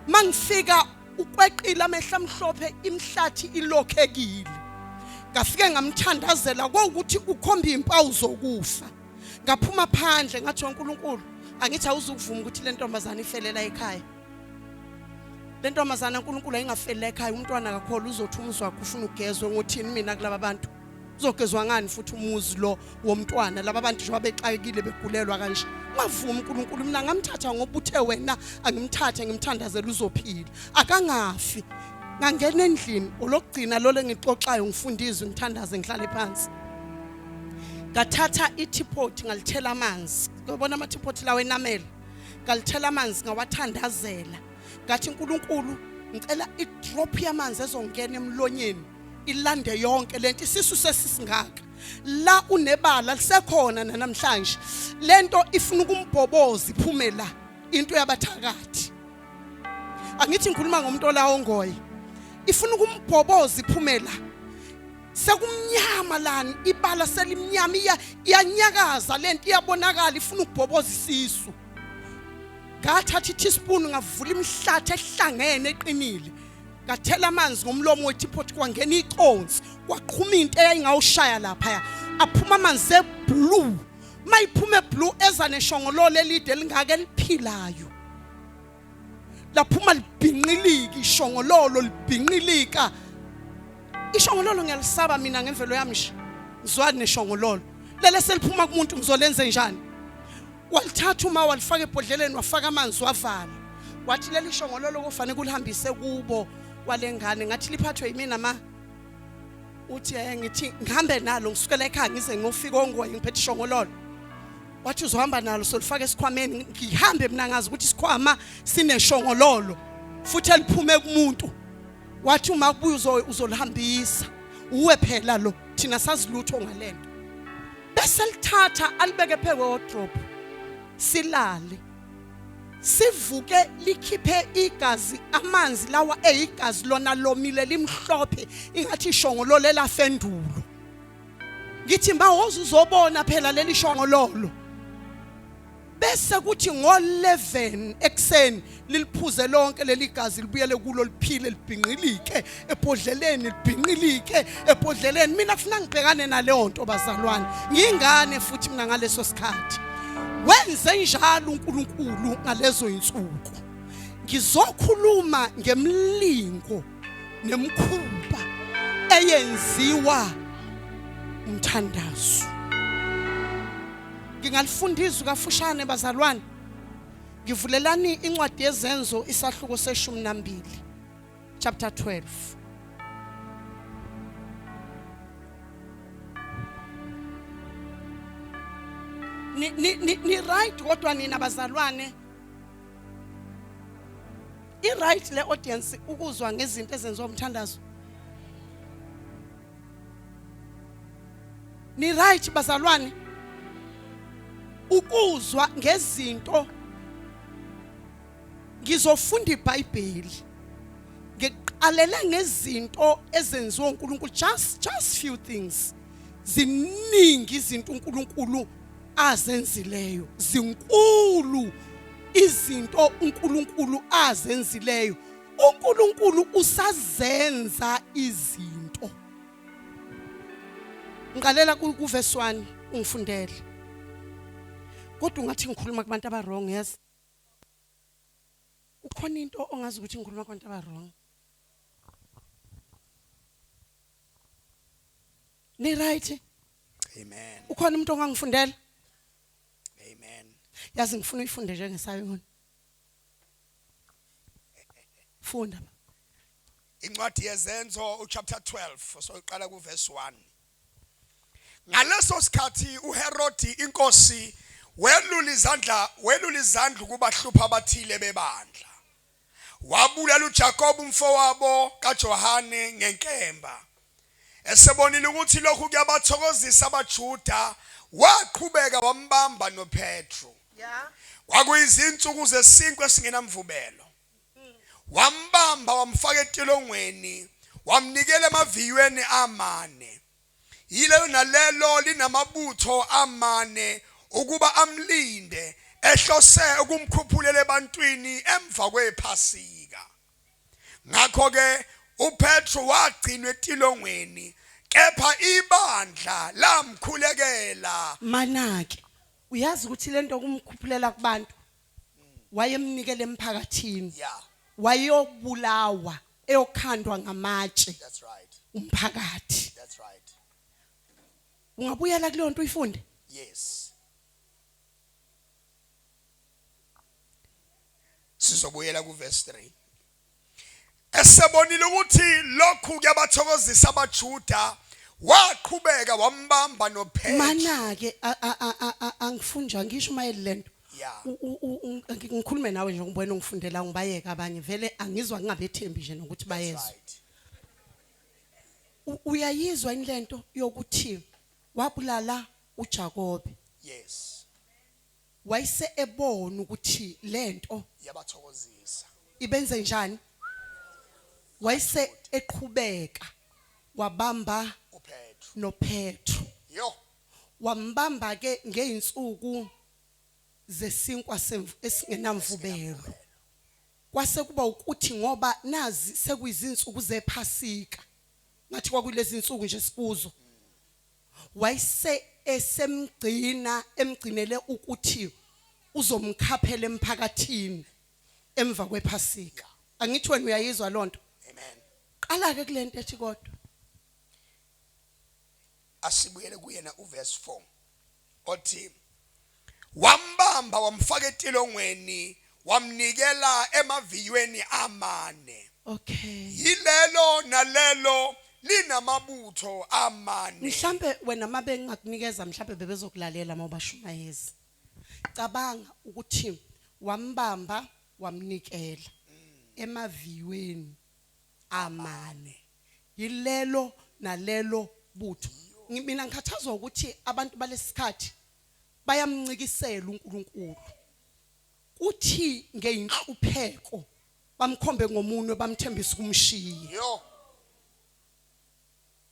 mangifika ukweqile amehlo amhlophe imhlathi ilokhekile ngafike ngamthandazela kwawukuthi ukhomba izimpawu zokufa ngaphuma phandle ngathi uNkulunkulu angithi awuzukuvuma ukuthi le ntombazana ifelela ekhaya le ntombazana uNkulunkulu ayingafelela ekhaya umntwana kakholwa uzothi umuzi wakhe ufuna ugezwe ngothini mina kulaba bantu uzogezwa ngani futhi umuzi lo womntwana laba bantu njengoba bexakekile begulelwa kanje ungavumi uNkulunkulu mina ngamthatha ngoba uthe wena angimthathe ngimthandazele uzophila akangafi ngangena endlini olokugcina lo lengixoxayo ngifunda izwi ngithandaze ngihlale phansi ngathatha i-teapot ngalithela amanzi uyabona ama-teapot lawo enamela ngalithela amanzi ngawathandazela ngathi uNkulunkulu ngicela i-drop yamanzi ezongena emlonyeni ilande yonke lento isisu sesisingaka la unebala lisekhona namhlanje lento ifuna ukumbhoboza iphume la into yabathakathi angithi ngikhuluma ngomuntu olawo ongoye ifuna ukumbhoboza iphume la sekumnyama lani ibala selimnyama iyanyakaza lento iyabonakala ifuna ukubhoboza isisu ngathatha i-teaspoon ngavula imihlathi ehlangene eqinile ngathela amanzi ngomlomo weteapot kwangena iconsi kwaqhuma into eyayingawushaya lapha aphuma amanzi eblue mayiphuma eblue eza neshongololo elide elingaka eliphilayo laphuma libhinqilika ishongololo libhinqilika ishongololo ngiyalisaba mina ngemvelo yami nje ngizwani neshongololo lele seliphuma kumuntu ngizolenze njani walithatha uma walifaka ebhodleleni wafaka amanzi wavala wathi leli shongololo kufanele kulihambise kubo walengane ngathi liphathwe yimina ma uthi eh ngithi ngihambe nalo ngisukela ekhaya ngize ngiyofika ongoye ngiphethe ishongololo wathi uzohamba nalo solifaka esikhwameni ngihambe mina ngazi ukuthi isikhwama sineshongololo futhi eliphume kumuntu wathi uma kubuya uzolihambisa uwe phela lo thina sazi lutho ngalento bese lithatha alibeke phe wardrobe silale sivuke likhiphe igazi amanzi lawa eyigazi lona lomile limhlophe ingathi ishongololo elafendulo ngithi mawoze uzobona phela leli shongololo bese kuthi ngo-11 ekuseni liliphuze lonke leli gazi libuyele kulo liphile libhinqilike ebhodleleni libhinqilike ebhodleleni mina kufuna ngibhekane naleyo nto bazalwane ngiyingane futhi mina ngaleso sikhathi wenze njalo uNkulunkulu ngalezo insuku ngizokhuluma ngemlingo nemkhuba eyenziwa umthandazo ngingalifunda izwi kafushane bazalwane ngivulelani incwadi yezenzo isahluko seshumi nambili chapter 12. Ni ni ni, ni right kodwa nina bazalwane. I right le audience ukuzwa ngezinto ezenziwa umthandazo. Ni right bazalwane ukuzwa ngezinto. Ngizofunda iBhayibheli ngiqalele ngezinto ezenziwa uNkulunkulu, just few things. Ziningi izinto uNkulunkulu azenzileyo, zinkulu izinto uNkulunkulu azenzileyo. uNkulunkulu usazenza izinto. Ngiqalela ku verse 1 ungifundele. Kodwa ungathi ngikhuluma kubantu aba wrong, yes. Ukhona into ongazi ukuthi ngikhuluma kubantu aba wrong. Ni right? Amen. Ukhona umuntu ongangifundela? Amen. Yazi ngifuna uyifunde njengesayoni. Funda. Incwadi yeZenzo uchapter 12 so iqala ku verse 1. Ngaleso sikhathi uHerodi inkosi welula izandla ukubahlupha abathile bebandla. Wabulala uJakobe umfowabo kaJohane ngenkemba. Esebonile ukuthi lokhu kuyabathokozisa abaJuda, waqhubeka wambamba noPetru. Kwakuyizinsuku zesinkwa esingenamvubelo. Wambamba wamfaka etilongweni, wamnikela emaviyweni amane. Yilelo nalelo linamabutho amane ukuba amlinde, ehlose ukumkhuphulela ebantwini emva kwePhasika. Ngakho-ke uPetru wagcinwa etilongweni, kepha ibandla lamkhulekela. Manake uyazi ukuthi lento kumkhuphulela kubantu wayemnikela emphakathini. Wayeyobulawa eyokhandwa ngamatshe. That's right. Umphakathi. That's right. Ungabuyela kuleyo nto uyifunde? Yes. Sizobuyela ku verse 3. Esebonile ukuthi lokhu kuyabathokozisa abaJuda, waqhubeka wambamba noPetru. Manake angifunjwa ngisho uma lento. Ngikhulume nawe nje ngibona ungifundela ngibayeka abanye vele angizwa ngingabethembi nje nokuthi bayezwa. Uyayizwa yini lento yokuthi wabulala uJakobe? Yes. Wayese ebona ukuthi lento yabathokozisa. Ibenze njani? Wayese eqhubeka wabamba uPetru noPetru. Yo. Wambamba ke ngeinsuku zesinkwa esingenamvubelo. Kwase kuba ukuthi ngoba nazi sekuyizinsuku zePhasika, ngathi kwakulezi insuku nje sikuzo, wayese esemgcina emgcinele ukuthi uzomkhaphela emphakathini emva kwePhasika. Angithi wena uyayizwa lonto? Amen. Qala ke kulento ethi kodwa asibuyele kuyena uverse 4 othi wambamba wamfaka etilongweni wamnikela emaviyweni amane. Okay. Yilelo nalelo linamabutho amane. Mhlambe wena mabe ngingakunikeza mhlambe bebezokulalela mawubashumayezi. Cabanga ukuthi wambamba wamnikela emaviyweni amane. Yilelo nalelo butho. Mina ngikhathazwa ukuthi abantu balesikhathi bayamncikisela uNkulunkulu. Kuthi ngeinhlupheko bamkhombe ngomunwe bamthembisa ukumshiya. Yo.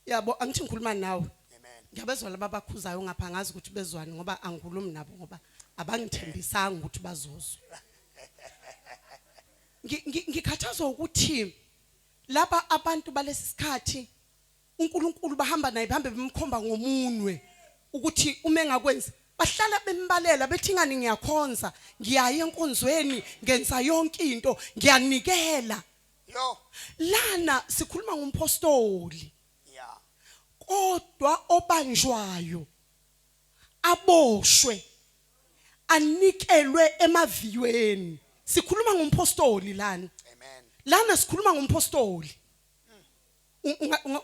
Yabo angithi ngikhuluma nawe. Amen. Ngiyabezwa laba abakhuzayo ngapha, ngazi ukuthi bezwani ngoba angikhulumi nabo ngoba abangithembisanga ukuthi bazozwa. Ngikhathazwa ukuthi laba abantu balesi sikhathi uNkulunkulu bahamba naye bahambe bemkhomba ngomunwe ukuthi uma engakwenzi bahlala bembalela bethi ngani ngiyakhonza, ngiyaya enkonzweni, ngenza yonke into, ngiyanikela. Yo. Lana sikhuluma ngompostoli. Yeah. Kodwa obanjwayo aboshwe anikelwe emaviyweni. Sikhuluma ngompostoli lana. Amen. Lana sikhuluma ngompostoli.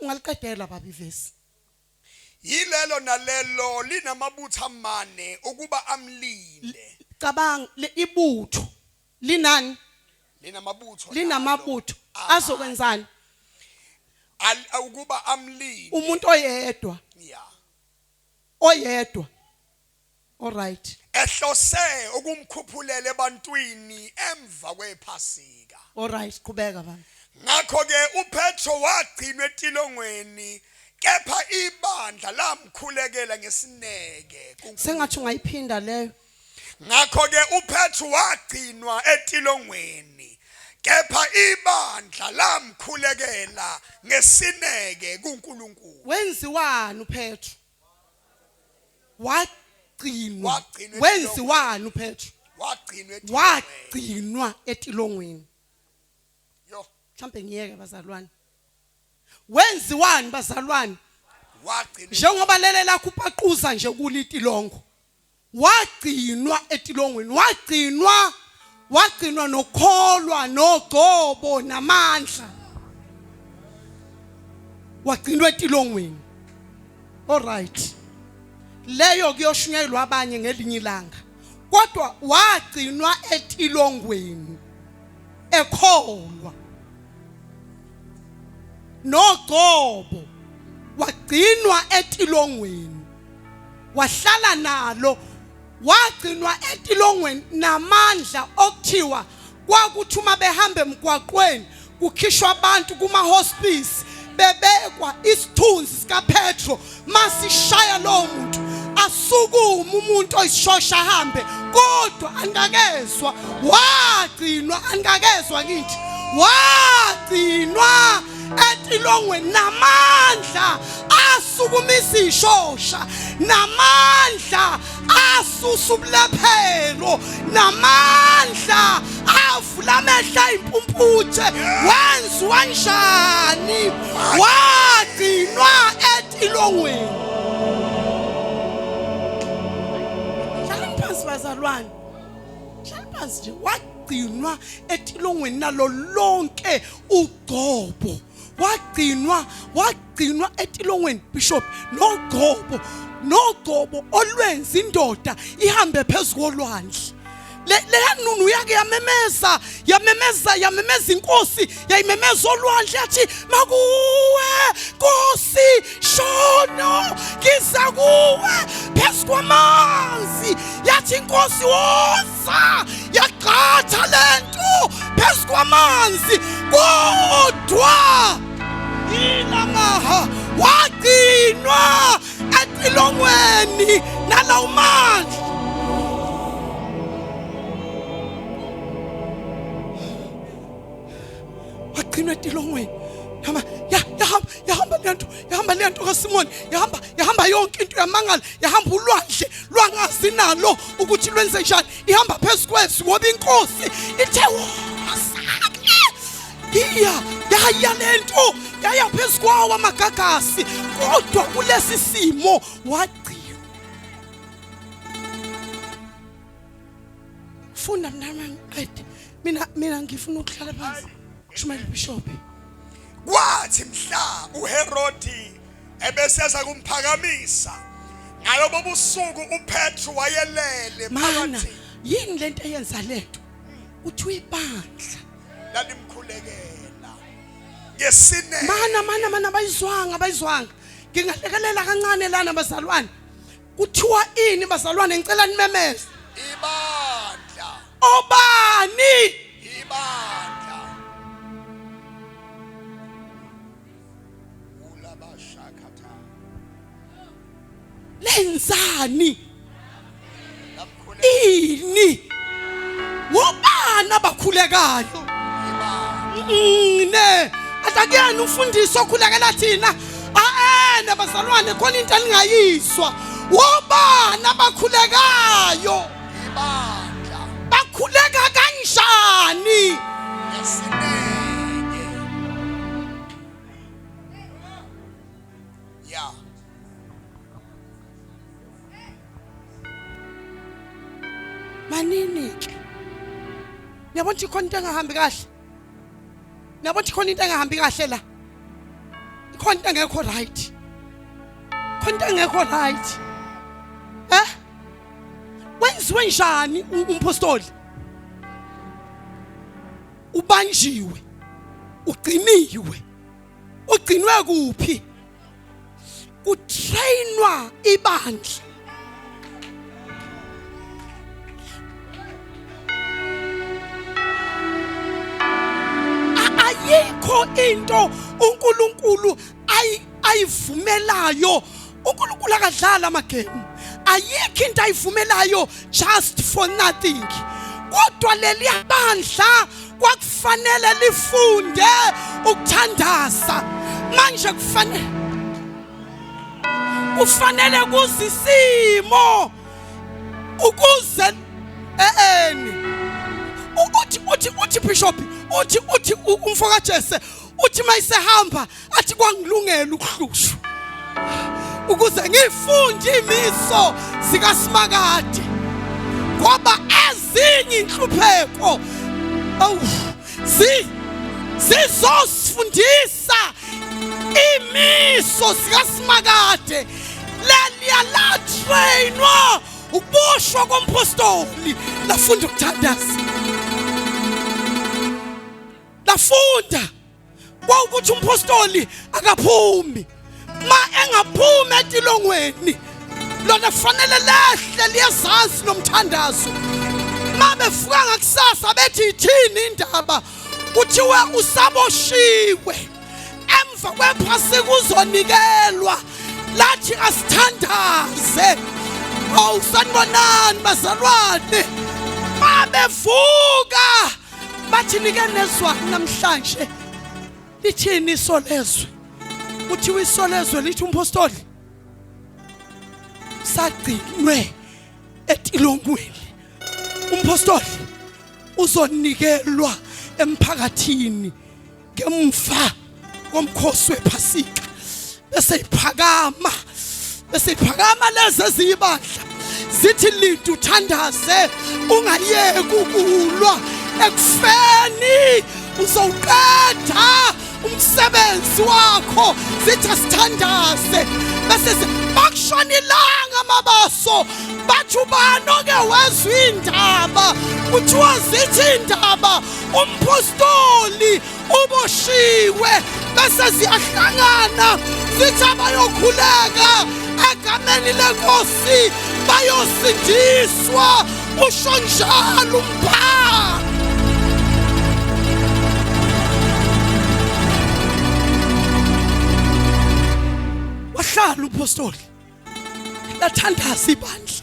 Ungaliqedela baba ivesi. Yilelo nalelo linamabutho amane ukuba amlinde. Cabanga ibutho linani? Linamabutho. Linamabutho azokwenzani? Ukuba amlinde. Umuntu oyedwa. Yeah. Oyedwa. All right. Ehlose ukumkhuphulela ebantwini emva kwephasika. All right, qhubeka baba. Ngakho ke uPetro wagcinwa etilongweni kepha ibandla lamkhulekela ngesineke. Sengathi ungayiphinda leyo. Ngakho ke uPetro wagcinwa etilongweni kepha ibandla lamkhulekela ngesineke kuNkulunkulu. Wenziwani uPetro? Wagcinwa. Wenziwani uPetro? Wagcinwa etilongweni. Yo. Mhlambe ngiyeke bazalwane. Wenziwani bazalwane? Wagcinwa. Njengoba lele lakho upaquza nje kulitilongo. Wagcinwa etilongweni, wagcinwa wagcinwa nokholwa nogcobo namandla. Wagcinwa etilongweni. All right. Leyo kuyoshunyayelwa abanye ngelinye ilanga. Kodwa wagcinwa etilongweni. Ekholwa nogcobo wagcinwa etilongweni wahlala nalo wagcinwa etilongweni namandla okuthiwa kwakuthi uma behamba emgwaqweni kukhishwa abantu kuma hospice bebekwa isithunzi sikaPetro masishaya lowo muntu asukume umuntu oyishosha ahambe kodwa angakezwa wagcinwa angakezwa ngithi wagcinwa etilongweni namandla asukumisa ishosha namandla asusa ubulephelo namandla avula amehlo ayimpumputhe wenziwa njani wagcinwa etilongweni hlalani phansi bazalwane hlalani phansi nje wagcinwa etilongweni nalo lonke ugcobo wagcinwa wagcinwa etilongweni bishop nogcobo nogcobo olwenza indoda ihambe phezu kolwandle leya nunu yake yamemeza yamemeza yamemeza inkosi yayimemeza olwandle yathi makuwe nkosi shono ngiza kuwe phezu kwamanzi yathi inkosi woza yaqatha lento phezu kwamanzi kodwa ilamaha wagcinwa etilongweni nalawo mandla wagcinwa etilongweni yama ya yahamba yahamba lento yahamba lento kaSimoni yahamba yahamba yonke into yamangala yahamba ulwandle lwangazi nalo ukuthi lwenze njani ihamba phezu kwezwi ngoba inkosi ithe wosake iya yaya lento yaya phezu kwawo amagagasi kodwa kulesi simo wagcinwa funda mntana ngiqede mina mina ngifuna ukuhlala phansi shumayela bishop Kwathi mhla uHerodi ebeseza kumphakamisa ngalobo busuku uPetru wayelele mana phakathi yini lento eyenza lento uthi uyibandla lalimkhulekela ngesineke mana mana mana bayizwanga bayizwanga ngingalekelela kancane lana bazalwane kuthiwa ini bazalwane ngicela nimemeze ibandla obani ibandla ulabashakatha lenzani ini wobani abakhulekayo ne atakuyena umfundisi okhulekela thina aene bazalwane khona into elingayiswa wobani abakhulekayo ibandla bakhuleka kanjani ngesineke ya manini ke niyabona ukuthi khona into engahambi kahle niyabona ukuthi khona into engahambi kahle la ikhona into engekho right Khonto engekho right. Eh? Wenziwe njani umpostoli? Ubanjiwe. Ugciniwe. Ugcinwe kuphi? Kutrainwa ibandla. Ayikho into uNkulunkulu ayivumelayo. uNkulunkulu akadlala amagemu. Ayikho into ayivumelayo just for nothing. Kodwa leli bandla kwakufanele lifunde ukuthandaza. Manje kufanele kuzisimo ukuze eheni uthi uthi uthi bishop uthi uthi umfoka Jesse uthi mayisehamba athi kwangilungela ukuhlushwa ukuze ngifunde imiso zikaSimakade ngoba ezinye inhlupheko awu zi zizosifundisa imiso zikaSimakade. Leliya latrainwa ukuboshwa kompostoli, lafunda ukuthandaza, lafunda kwawukuthi umpostoli akaphumi. Ma engaphumi etilongweni lona kufanele lehle liyezansi lomthandazo. Ma bevuka ngakusasa bethi ithini indaba, kuthiwe usaboshiwe, emva kwephasika uzonikelwa. Lathi asithandaze. Oh, sanibonani bazalwane. Mabevuka bathi nike nezwa namhlanje lithini isolezwe? Kuthiwa isolezwe lithi umpostoli sagcinwe etilongweni, umpostoli uzonikelwa emphakathini ngemva komkhosi wephasika. Bese iphakama, bese iphakama lezi eziyibandla zithi linda uthandaze, ungayeki ukulwa ekufeni, uzowuqeda umsebenzi wakho. Zithi asithandaze, bese bakushona ilanga mabaso bathi ubani oke wezwa indaba? Kuthiwa zithi indaba umpostoli uboshiwe. Bese ziyahlangana zithi abayokhuleka egameni lenkosi bayosindiswa. Usho njalo umbhalo. Wahlala umpostoli, lathandaza ibandla,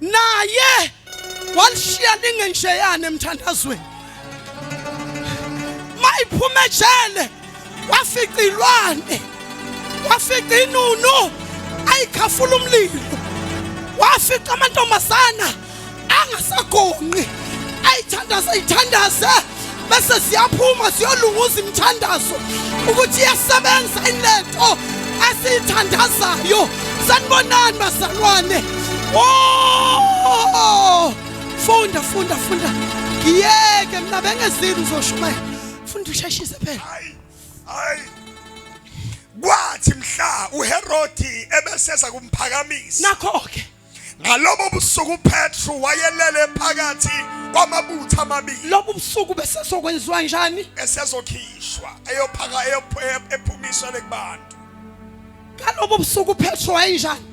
naye walishiya lingenjeyana emthandazweni. Mayiphuma ejele wafica ilwane, wafica inunu ayikhafula umlilo, wafica amantombazana angasagonqi ayithandaze ayithandaze, bese siyaphuma siyolunguza imithandazo ukuthi iyasebenza ilento esiyithandazayo. Sanibonani bazalwane. Oh, funda funda funda, ngiyeke mina bengezile uzoshumayela. Funda usheshise phela. Hayi hayi, kwathi mhla uHerodi ebeseza kumphakamisa, nakho ke ngalobo busuku uPetru wayelele phakathi kwamabutho amabili. Lobu busuku besesokwenziwa njani? Esezokhishwa eyophaka ephumiswa kubantu. Ngalobo busuku uPetru wayenjani?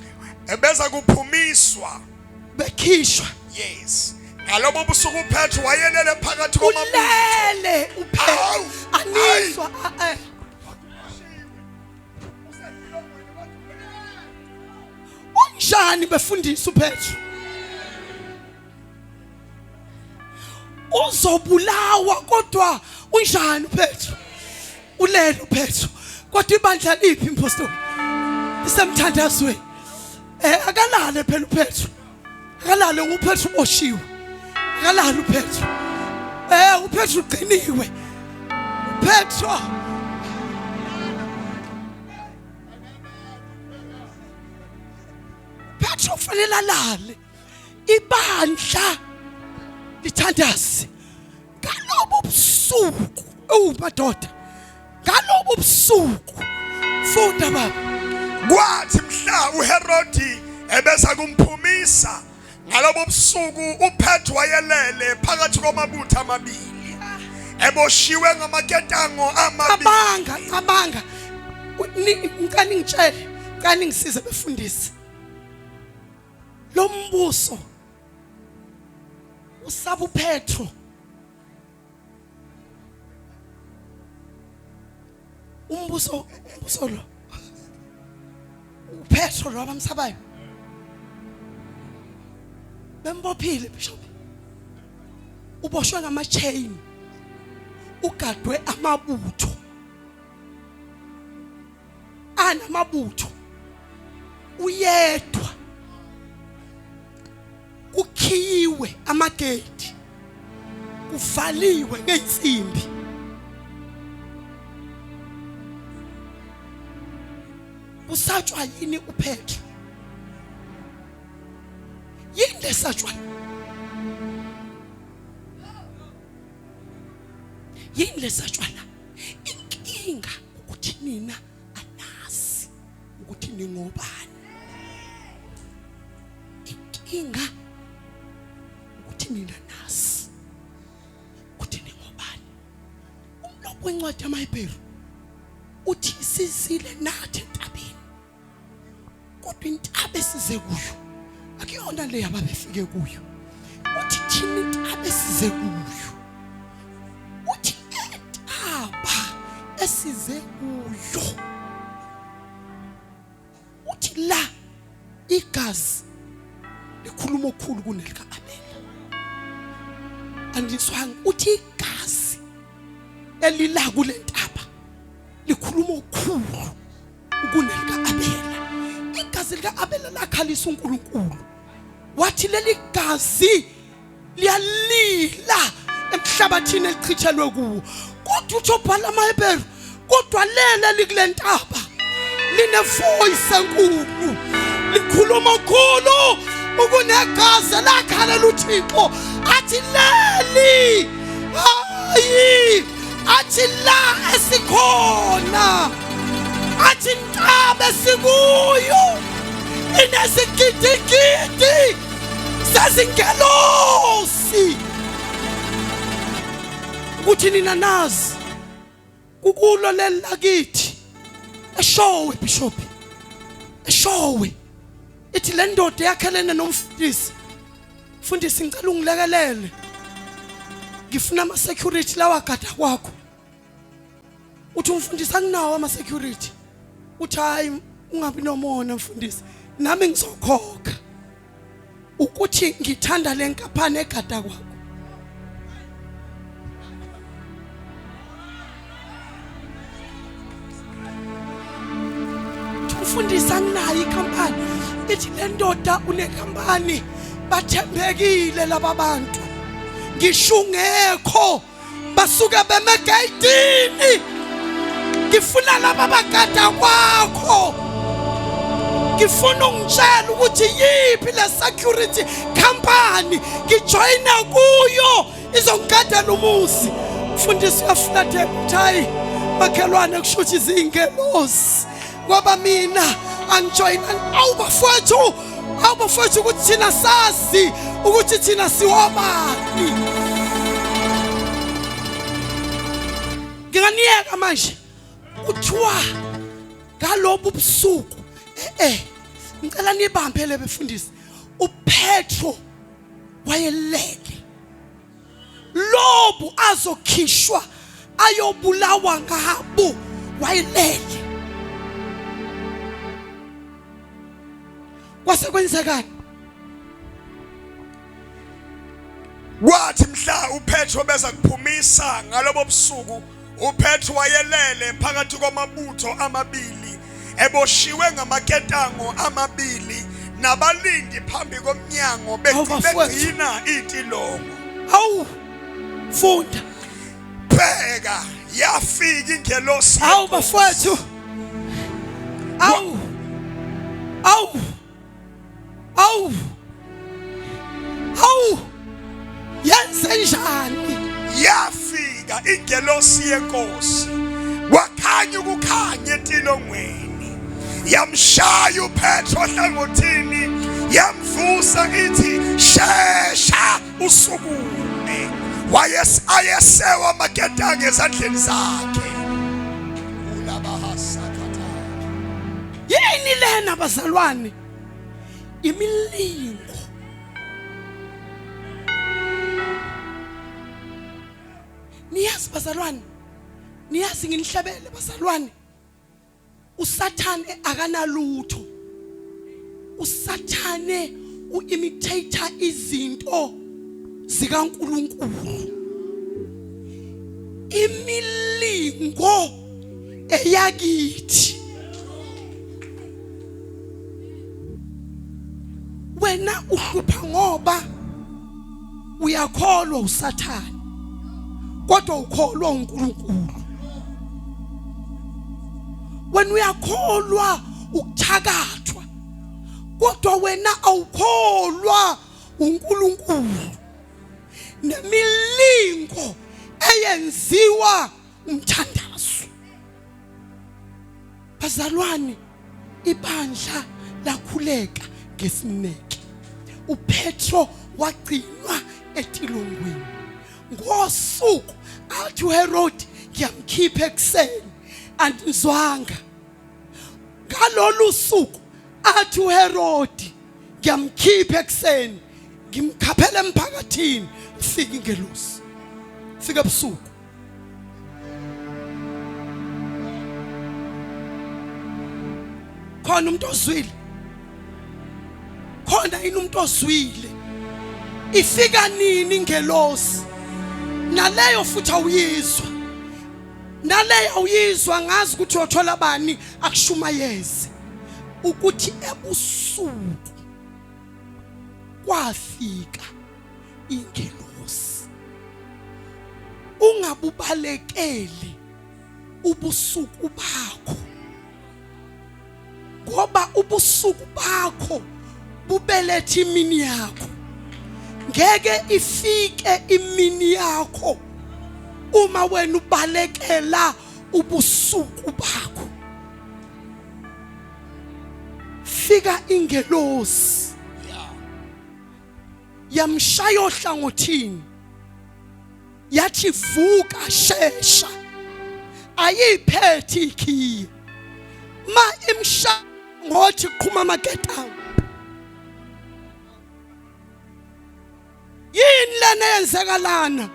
Ebeza kuphumiswa, bekhishwa. Yes, ngalobo busuku uPetru wayelele phakathi kwamabutho. Ulele uPetru, aniswa. Unjani befundisa uPetru? Uzobulawa, kodwa unjani uPetru? Ulele uPetru, kodwa ibandla liphi impostoli? Isemthandazweni. Akalale phela uPetru, akalale uPetru, uboshiwe, akalale uPetru. uPetru ugciniwe uPetru. Petro kufanele alale, ibandla lithandaze ngalobu busuku. Ewu madoda, ngalobu busuku. Funda baba. Kwathi mhla uHerodi ebeza kumphumisa ngalobo busuku uPetru wayelele phakathi kwamabutho amabili eboshiwe ngamaketango amabili. Cabanga, cabanga. Ngicela ningitshele, ngicela ningisize befundisi. Lo mbuso usaba uPetro. Umbuso, umbuso lo. uPetro lo abamsabayo. Bembophile bishop. Uboshwe ngama chain. Ugadwe amabutho. Anamabutho. Uyedwa. Kukhiyiwe amagate. Kuvaliwe ngezinsimbi. Usatshwa yini uPetro? Yini lesatshwa? Yini lesatshwa la? Inkinga ukuthi nina anazi ukuthi ningobani. Inkinga ukuthi nina nazi ukuthi ningobani. Umlobi wencwadi yamaHebheru uthi sizile nathi entabeni kodwa intaba esize kuyo akuyona le ababefike kuyo. Uthi thina intaba esize kuyo, uthi intaba esize kuyo, uthi la igazi likhuluma okukhulu kunelika Abela. Andiswanga uthi igazi elila kule ntaba likhuluma okukhulu kunelika Abela. Igazi lika Abela lakhalisa uNkulunkulu, wathi leli gazi liyalila emhlabathini elichithelwe kuwo. Kodwa uthi obhala amaHebheru, kodwa lele likule ntaba line voice enkulu, likhuluma okukhulu ukunegazi lakhalela uThixo, athi leli hayi, athi la esikhona, athi intaba esikuyo inezigidigidi sezingelosi. Ukuthi nina nazi kukulo leli lakithi eshowe bishop eshowe, ithi le ndoda yakhelene nomfundisi, mfundisi ngicela ungilekelele, ngifuna ama security lawa gada kwakho. Uthi umfundisi anginawo ama security. Uthi hayi ungabi nomona mfundisi, nami ngizokhokha ukuthi ngithanda le nkampani egada kwakho. Umfundisi anginayo ikhampani. Ithi le ndoda unekhampani, bathembekile laba bantu, ngisho ungekho basuke beme egeyidini. Ngifuna laba bagada kwakho, ngifuna ungitshela ukuthi yiphi le security company ngijoyina kuyo izongigadela umuzi. Mfundisi uyafulathela ukuthi hayi makhelwane, kusho ukuthi izingelosi ngoba mina angijoyina. Awu bafowethu, awu bafowethu, ukuthi thina sazi ukuthi thina siwobani. Nginganiyeka manje, kuthiwa ngalobu busuku ngicela nibambe le befundisi, uPetro wayelele lobu azokhishwa ayobulawa ngabo, wayelele. Kwase kwenzekani? Kwathi mhla uPetro beza kuphumisa ngalobo busuku, uPetro wayelele phakathi kwamabutho amabili eboshiwe ngamaketango amabili nabalindi phambi komnyango Awu, bafowethu. begcina itilongo. Awu funda. Bheka, yafika ingelosi Awu yeNkosi. bafowethu, awu awu awu awu, yenze njani? Yafika ingelosi yenkosi, kwakhanya ukukhanya etilongweni, Yamshaya uPetro ohlangothini, yamvusa ithi shesha usukume. Wayesewa amaketanga ezandleni zakhe. Ulabahasakatha. Yini lena bazalwane? Imilingo. Niyazi bazalwane, niyazi nginihlebele bazalwane, uSathane akanalutho. uSathane uimitate izinto zikaNkuluNkulu. Imilingo eyakithi. Wena uhlupha ngoba uyakholwa uSathane kodwa ukholwa uNkulunkulu. Wena uyakholwa ukuthakathwa kodwa wena awukholwa uNkulunkulu. Nemilingo eyenziwa umthandazo. Bazalwane, ibandla lakhuleka ngesineke. uPetro wagcinwa etilongweni. Ngosuku athi uHerod ngiyamkhipha ekuseni, andizwanga. Ngalolu suku athi uHerod ngiyamkhipha ekuseni, ngimkhaphela emphakathini, fika ingelosi. Fika ebusuku. Khona umuntu ozwile, khona yini umuntu ozwile? Ifika nini ingelosi? Naleyo futhi awuyizwa, naleyo awuyizwa. Ngazi ukuthi uyothola bani akushumayeze ukuthi ebusuku kwafika ingelosi. Ungabubalekeli ubusuku bakho, ngoba ubusuku bakho bubeletha imini yakho. Ngeke ifike imini yakho uma wena ubalekela ubusuku bakho. Fika ingelosi yamshaya ohlangothini, yathi vuka shesha. Ayiphethe ikhiye, ma imshaya ngothi qhuma amaketanga. Yini lena eyenzeka lana?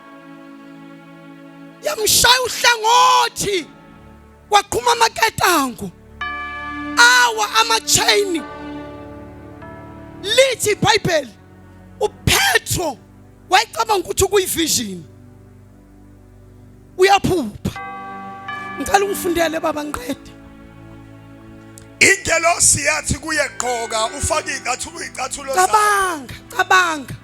Yamshaya uhlangothi, kwaqhuma amaketango, awa ama-chain. Lithi iBhayibheli uPetro wayecabanga ukuthi kuyivision, uyaphupha. Ngicela ungifundele baba ngiqede. Ingelosi yathi kuye gqoka ufake icathulo icathulo zakho. Cabanga, cabanga.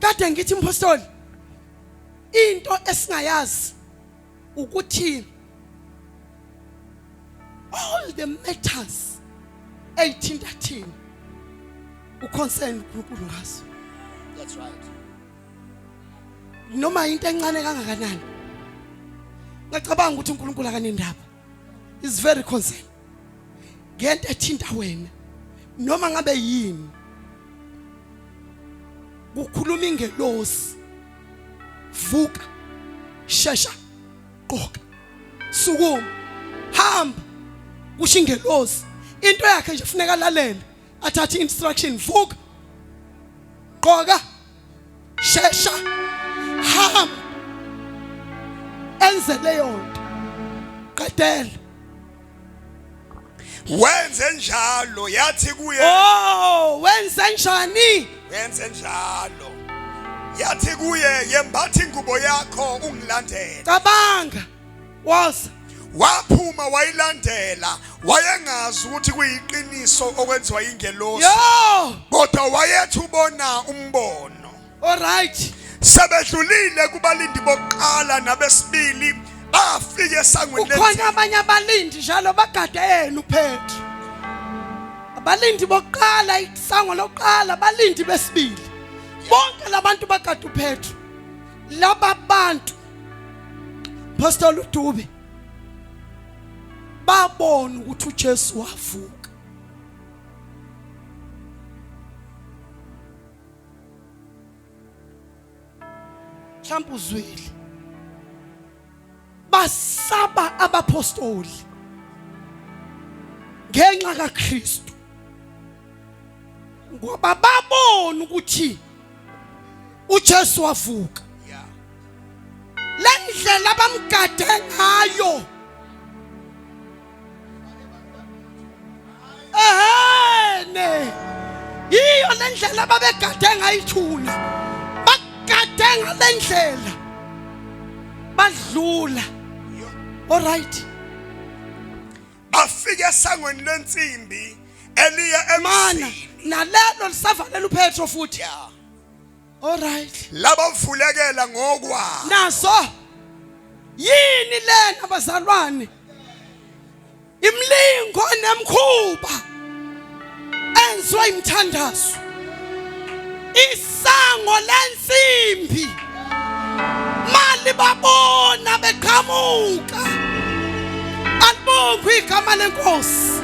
Kade ngithi impostoli into esingayazi ukuthi all the matters eyithinta thina uconcern uNkulunkulu ngazo. That's right. Noma into encane kangakanani, ngacabanga ukuthi uNkulunkulu akanendaba, is very concerned ngento ethinta wena noma ngabe yini. Kukhuluma ingelosi, vuka shesha, gqoka, sukuma, hamba. Kusho ingelosi, into yakhe nje funeka alalele, athathe instruction, vuka, gqoka, shesha, hamba, enze leyo nto, qedela. Wenze njalo, yathi kuye. Oh, wenze njani? Wenze njalo, yathi kuye yembatha ingubo yakho ungilandele. Cabanga woza. Waphuma wayilandela, wayengazi ukuthi kuyiqiniso okwenziwa ingelosi, yo, kodwa wayethi ubona umbono. All right. Sebedlulile kubalindi bokuqala nabesibili, bafika esangweni. Kukhona abanye abalindi njalo bagade yena uPetru. Abalindi bokuqala, isango lokuqala, abalindi besibili, bonke labantu bagade uPetru. Laba bantu, Pastor Ludube, Babona ukuthi uJesu wavuka. Mhlawumbe uzwile. Basaba abapostoli ngenxa kaKristu. Ngoba babona ukuthi uJesu wavuka. Lendlela abamgade ngayo ehene yiyo lendlela ababegade ngayithuna bagade ngalendlela badlula. All right. Bafika esangweni lensimbi eliya Mana emzini. Nalelo lisavalela uPetro futhi. All right. Labavulekela ngokwa Naso yini lena bazalwane? Imlingo nemkhuba enziwa imthandazo. Isango lensimbi mali babona beqhamuka. Alibongwe igama lenkosi.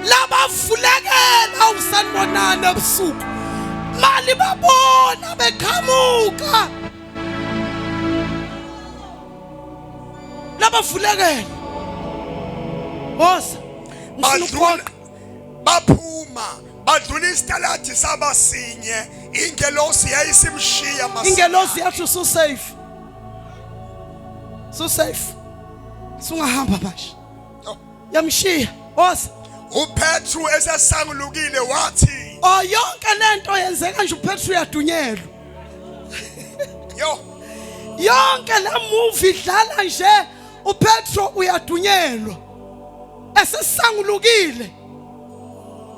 Labavulekela usanibonana ebusuku. Mali babona beqhamuka. Labavulekela. Woza. Ngifuna Badlula ukuqoqa. Baphuma badlula isitaladi sabasinye ingelosi yayisimshiya masinyane. Ingelosi yathi usu safe. Su safe. Sungahamba manje. Oh. Yamshiya. Woza. uPetru esesangulukile wathi Oh yonke lento yenzeka nje uPetru uyadunyelwa. Yo. Yonke le movie idlala nje uPetro uyadunyelwa. Esesangulukile.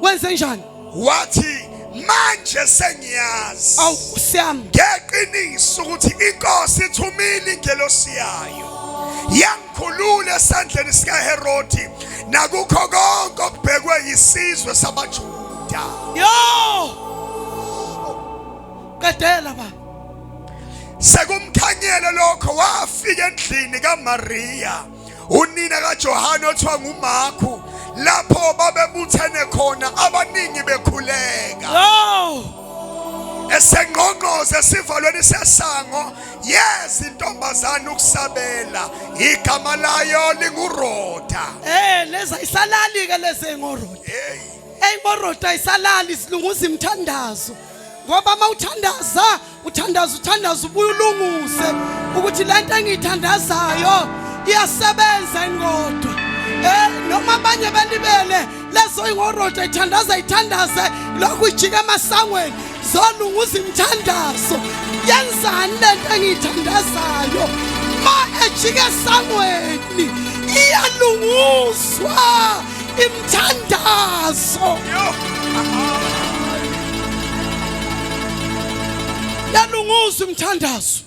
Wenze njani? Wathi manje sengiyazi. Awu siyami. Ngeqiniso ukuthi inkosi ithumile ingelosi yayo. Yangikhulula esandleni sikaHerodi nakukho konke okubhekwe yisizwe samaJuda. Yo! Qedela baba. Sekumkhanyele lokho wafika endlini kaMaria unina kaJohane othiwa nguMarku lapho babebuthene khona abaningi bekhuleka. Yo! Esengqongqoze esivalweni sesango yes intombazana ukusabela igama layo linguRoda. Leza isalali ke lezi ngoroda. Hey. Eyingoroda isalali silunguza imthandazo. Ngoba mawuthandaza uthandaza uthandaza ubuye ulunguse ukuthi lento engiyithandazayo iyasebenza ingodwa. Noma abanye belibele lezo ingoroda ithandaza ithandaze lokhu ijika emasangweni zolunguza imthandazo. Yenzani lento engiyithandazayo? Ma ejika esangweni iyalunguzwa imthandazo. Yo. Yalunguza imthandazo.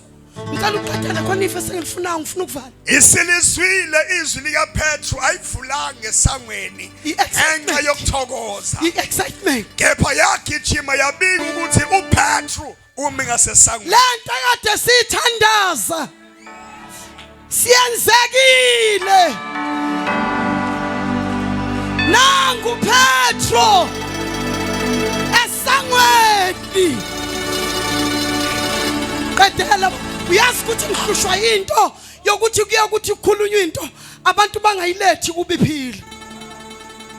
Ngicela uqedele khona ife sengilifunayo ngifuna ukuvala. Isilizwile izwi likaPetru ayivulanga esangweni I-excitement. ngenxa yokuthokoza. I-excitement. Kepha yagijima yabika ukuthi uPetru umi ngasesangweni. Lento kade sithandaza siyenzekile. Nangu Petro esangweni. Qedela uyazi ukuthi ngihlushwa into yokuthi kuye ukuthi kukhulunywa into abantu bangayilethi kubiphila.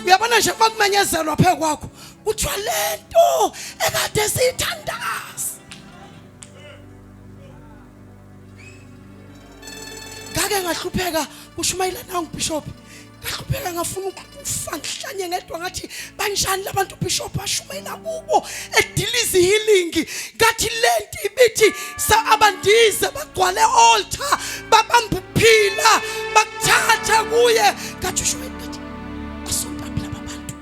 Uyabona nje makumenyezelwa phe kwakho kuthiwa lento ekade siyithandaza. Ngake ngahlupheka kushumayela nangu bishop. Ngahlupheka ngafuna ukufa ngihlanye ngedwa ngathi banjani labantu bishop ashumayela kubo ediliza healing. Ngathi lento ibithi sa abandize bagcwale altar babamba ukuphila bakuthatha kuye. Ngathi ushumayela ngathi asontaphi laba bantu.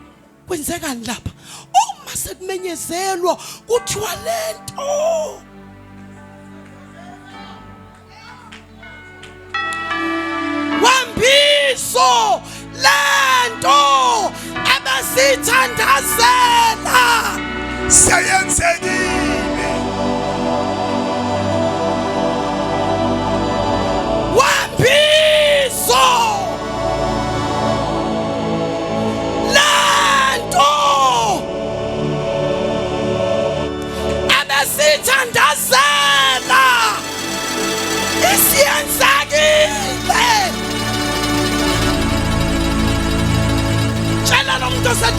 Kwenzekani lapha? Uma sekumenyezelwa kuthiwa lento wembiso lento abasithandazela Seyenzekile. Wembiso.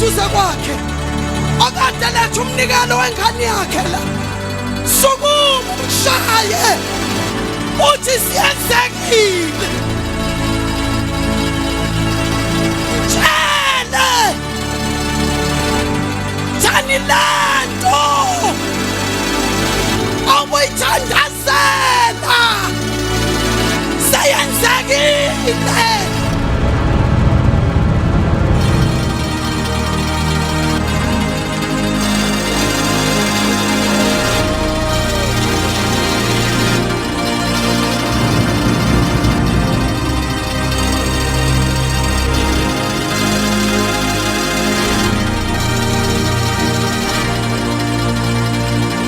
oseduze kwakhe okade letha umnikelo wengane yakhe la, sukuma umshaye uthi siyenzekile. Tshele thani lento awuyithandazela seyenzekile.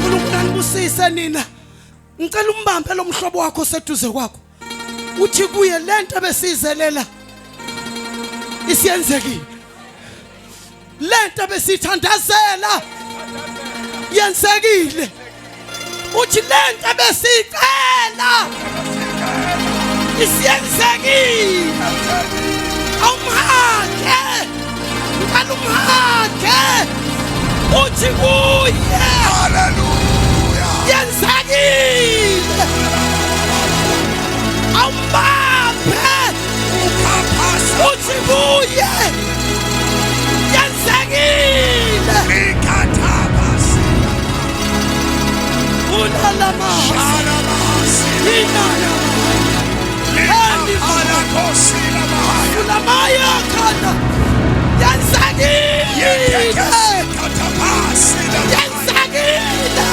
uNkulunkulu anibusise nina. Ngicela umbambe lo mhlobo wakho oseduze kwakho, uthi kuye lento ebesizelela isiyenzekile, lento ebesithandazela yenzekile, uthi lento ebesicela isiyenzekile. Awumhakhe, ngicela umhakhe uthi kuye Hallelujah. yenzekile. Awumbambe Ukaphasa uthi kuye yenzekile. likathabasi. Ulalama Shalabasi. inana Likapalakosila bahaya. ulamaya khanda yenzekile. Yetekesi katabasi. Yenzekile,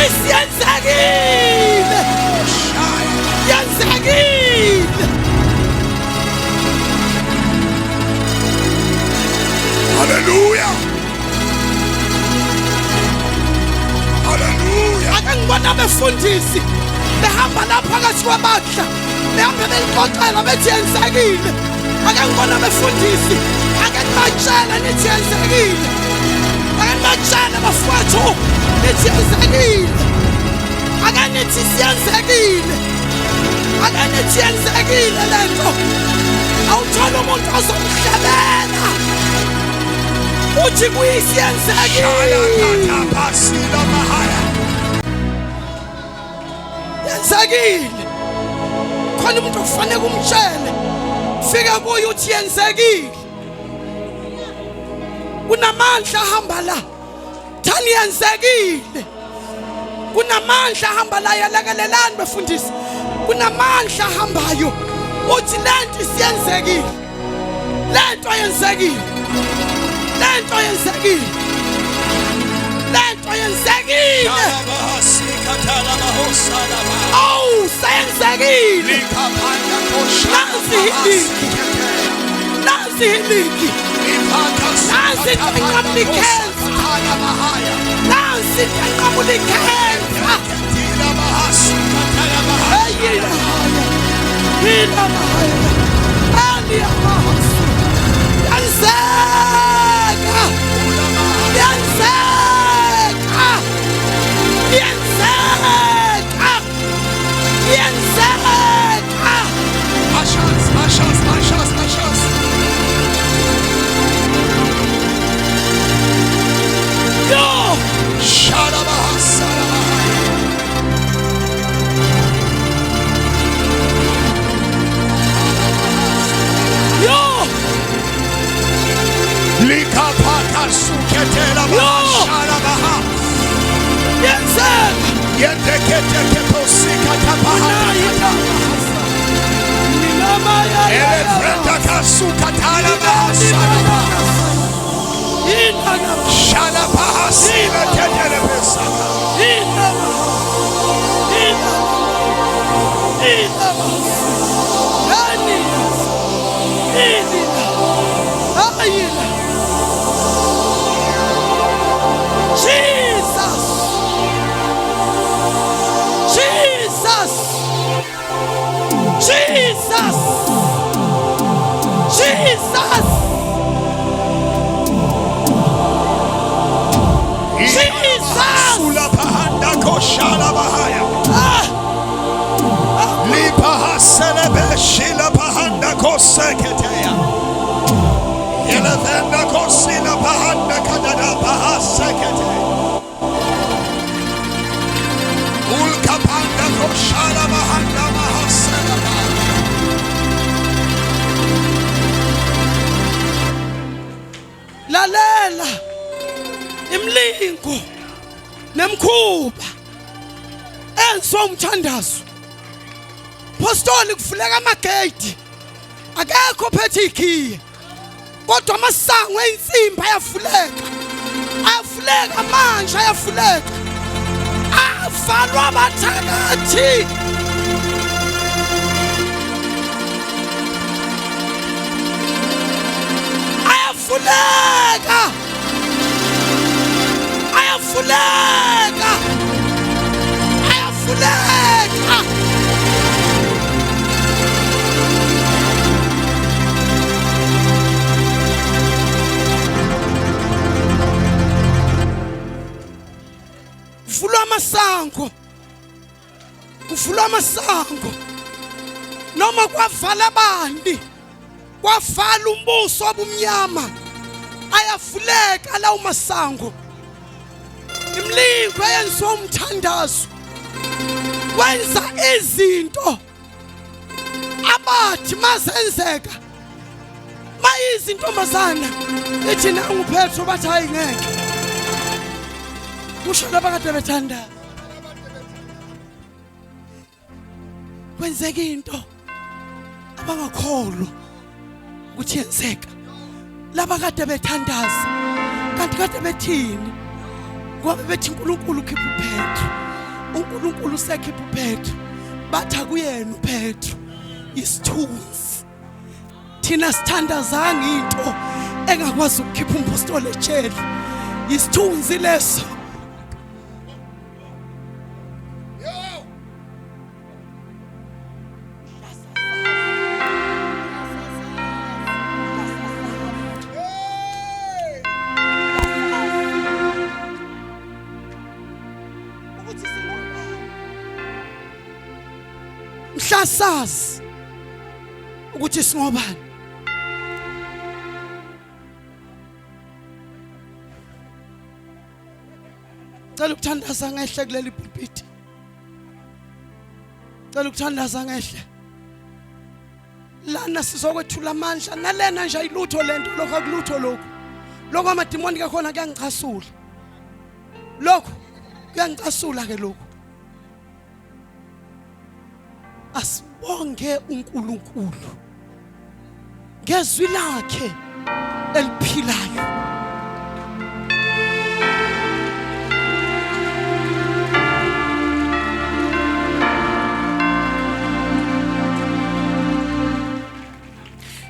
isiyenzekile, Shaya. yenzekile. Hallelujah. Hallelujah. Ake ngibona abefundisi behamba la phakathi kwabandla, behambe belixoxela bethi yenzekile. Ake ngibona abefundisi, ake nibatshele nithi yenzekile, ake nibatshele bafowethu nithi yenzekile, ake nithi siyenzekile, ake nithi yenzekile lento. Awuthola umuntu ozomhlebela uthi kuyisiyenzekile. Shalakatabasi bahaya. Yenzekile. Khona umuntu okufanele umtshele, fika kuye uthi yenzekile. Kunamandla ahamba la, thani yenzekile. Kunamandla ahamba la, yalekelelani befundisi. Kunamandla ahambayo uthi lento isiyenzekile, lento yenzekile, lento yenzekile, lento yenzekile. Shalabasi katalabahosala. Awu, seyenzekile. Likapanda koshana. Nansi iligi. Nansi iligi. Nansi inqamula ikhensa. Nansi inqamula ikhensa. Eyila haya. Ila haya. Ali amahasu. Yenzeka. Yenzeka. Yenzeka. Yenzeka. Ushers, ushers, ushers, ushers. Yo. Shalabahasala. Yo. Likapaka suketela Yo. bahashalabaha. Yenzeka. Yendeketeke posikatabaha. Elevreta kasukatala bahasalabaha. Shalabahasila tetele pesaka. Jesus! Jesus! Jesus! Jesus! Jesus! Sulapahanda koshala bahaya. Ah! Lipahaselebe shilapahanda koseketeya. Bahasekete. Ulkapanda koshala bahanda mahasela. Lalela imlingo nemkhuba enziwa umthandazo. Postoli kuvuleka amagate. Akekho phethe ikhiye. Kodwa amasango einsimbi ayavuleka. Ayavuleka manje ayavuleka. Avalwa abathakathi. Ayavuleka. Ayavuleka. Ayavuleka. Vulwa amasango. Kuvulwa amasango. Noma kwavala abandi. Kwavala umbuso obumnyama. Ayavuleka lawo masango. Imlingo eyenziwa umthandazo. Wenza izinto abathi mazenzeka mayizi intombazana ithi nangu Petro bathi hayi ngeke kusho laba kade bethanda kwenzeka into abangakholwa ukuthi yenzeka laba kade bethandaza kanti kade bethini ngoba bethi uNkulunkulu ukhipha uPetro uNkulunkulu usekhipha uPetro bathi akuyena uPetro isithunzi thina sithandazanga into engakwazi ukukhipha umpostoli ejele isithunzi leso mhla sazi ukuthi singobani Cela ukuthandaza ngehle kuleli pulpit. Cela ukuthandaza ngehle. Lana sizokwethula amandla nalena nje ayilutho lento lokho akulutho lokho. Lokho amadimoni ke khona kuyangicasula. Lokho kuyangicasula ke lokho. Asibonge uNkulunkulu ngezwi lakhe eliphilayo.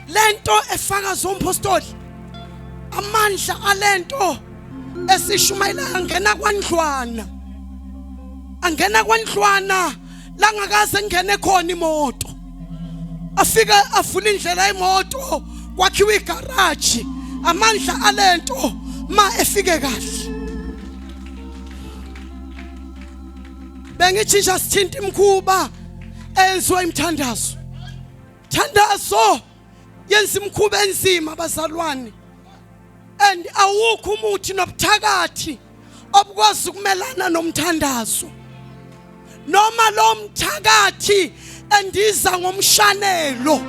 Lento efakaza umpostoli amandla alento esishumayela angena kwandlwana angena kwandlwana langakaze ngene khona imoto afike avula indlela imoto kwakhiwa igaraji amandla alento ma efike kahle bengithi nje sithinta imkhuba enziwa imithandazo thandazo yenza imkhuba enzima bazalwane and awukho umuthi nobuthakathi obukwazi ukumelana nomthandazo noma lo mthakathi endiza ngomshanelo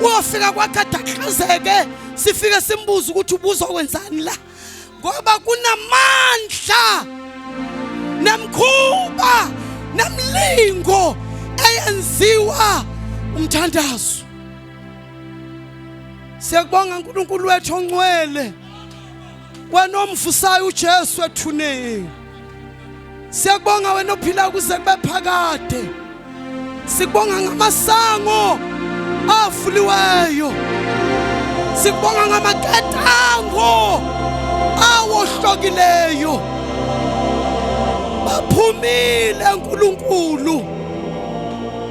uyofika kwakadaklazeke sifike simbuze ukuthi ubuzokwenzani la ngoba kunamandla nemkhuba nemlingo eyenziwa umthandazo. Siyakubonga uNkulunkulu wethu ongcwele wena omvusayo uJesu ethuneni. Siyakubonga wena ophila kuze kube phakade. Sikubonga ngamasango avuliweyo. Sikubonga ngamaketango awohlokileyo. Baphumile uNkulunkulu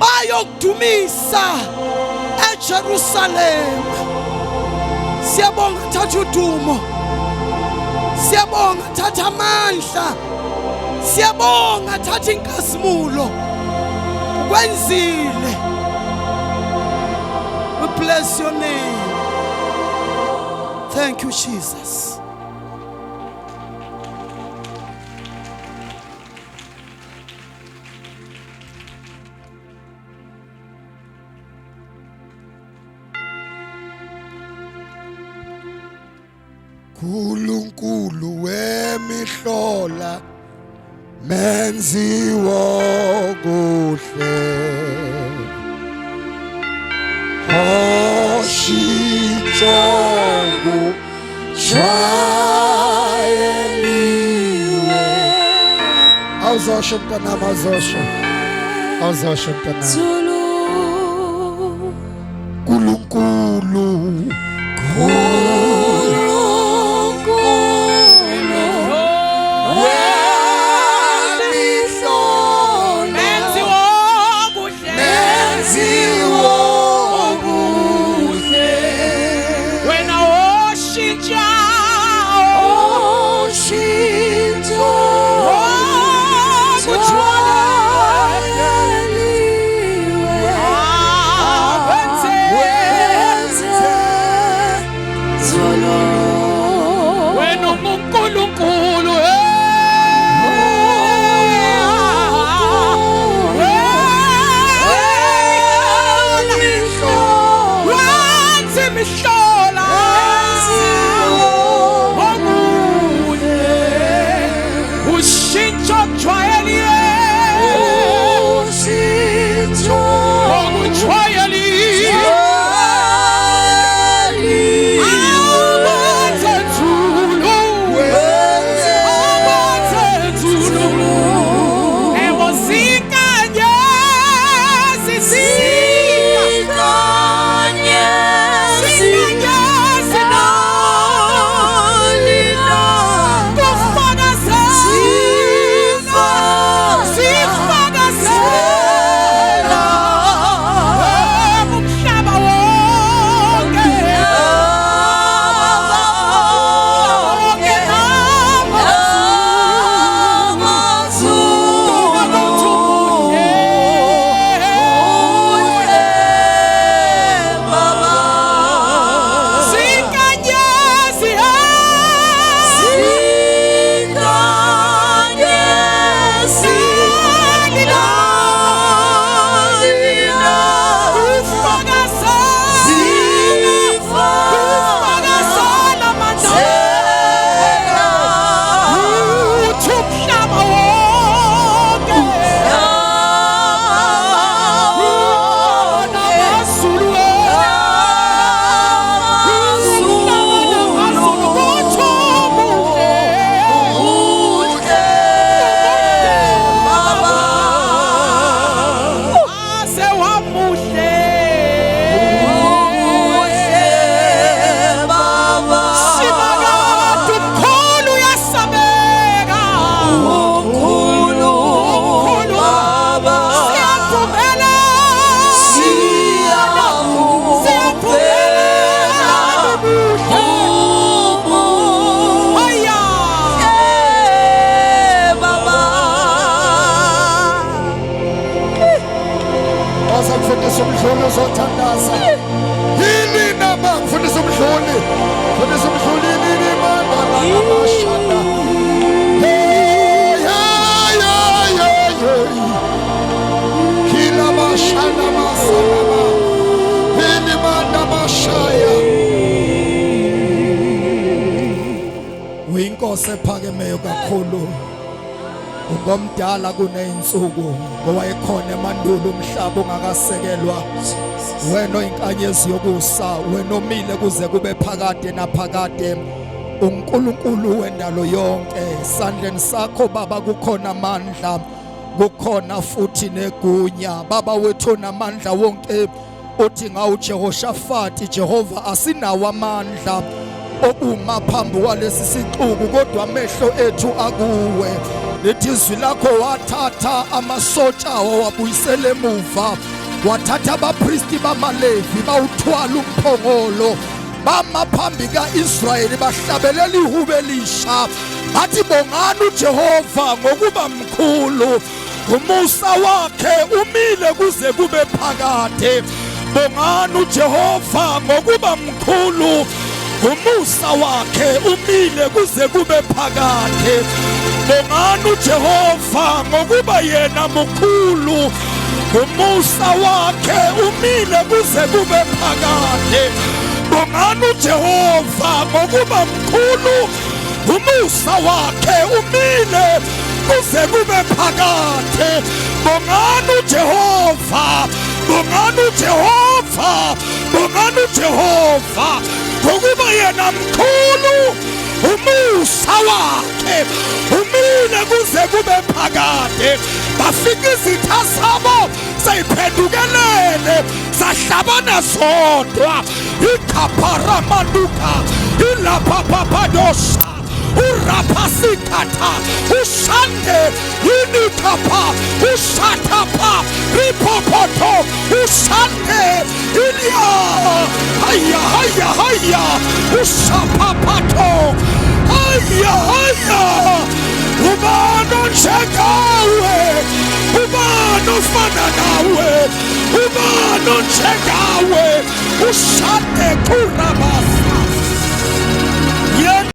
bayokudumisa eJerusalema. Siyabonga thatha udumo. Siyabonga thatha amandla. Siyabonga thatha inkazimulo. Ukwenzile. We bless your name. Thank you Jesus. Nkulunkulu wemihlola menzi wokuhle oshitshoku jwayeliwe. Awuzosho mntanami, awuzosho, awuzosho mntanami. Zulu. Nkulunkulu. Nkulunkulu wemihlola Menzi wokuhle. Menzi wokuhle. Wena oshintsha oshintsho okujwayeliwe. Wenze wenze Zulu. Wena unguNkulunkulu. Wenze imihlola okuhle ushintsho okujwayeliwe okujwayeliwe abenze nzulu abenze nzulu ebo zinkanyezi zinkanyezi kufakazela sifakazela umhlaba wonke wonke namazulu zinkanyezi kufakazela amandla uthi umhlaba wonke namazulu namazulu kuthi umuhle ase wamuhle Simakade umkhulu uyasabeka umkhulu siyavumela siyavumela umuhle haya. Waza mfundisi umdluli uzothandaza. Yini nama mfundisi umdluli? Mfundisi umdluli yini manda la mashana. Hey hey hey hey hey. Kila mashana masalama. Yini manda mashaya. Uyinkosi ephakemeyo kakhulu. Ungomdala kuneyinsuku ngowayekhona emandulo umhlaba ungakasekelwa. Wena oyinkanyezi yokusa, wena omile kuze kube phakade naphakade. uNkulunkulu wendalo yonke, sandleni sakho baba kukhona amandla, kukhona futhi negunya. Baba wethu namandla wonke, uthi ngawu Jehoshaphat, Jehova asinawo amandla okuma phambi kwalesi sixuku, kodwa amehlo ethu akuwe. Lithi izwi lakho wathatha amasotsha wawabuyisela emuva, wathatha abapristi bamaLevi bawuthwala umphongolo, bama phambi kaIsrayeli bahlabelela ihubo elisha bathi bongani uJehova ngokuba mkhulu, umusa wakhe umile kuze kube phakade. Bongani uJehova ngokuba mkhulu, umusa wakhe umile kuze kube phakade. Bongani uJehova ngokuba yena mkhulu, umusa wakhe umile kuze kube phakade. Bongani uJehova ngokuba mkhulu, umusa wakhe umile kuze kube phakade. Bongani uJehova, bongani uJehova, bongani uJehova ngokuba yena mkhulu, umusa wakhe umile kuze kube phakade. Bafika izitha zabo seyiphendukelene, sahlabana sodwa. Ikhapharamanduka ilaphaphaphadosa urapasikatha ushande inikapha ushathapha riphophoto ushande ilya haya haya haya ushaphaphatho haya haya. Ubani onjengawe? Ubani ofana nawe? Ubani onjengawe? Ushande kuraba.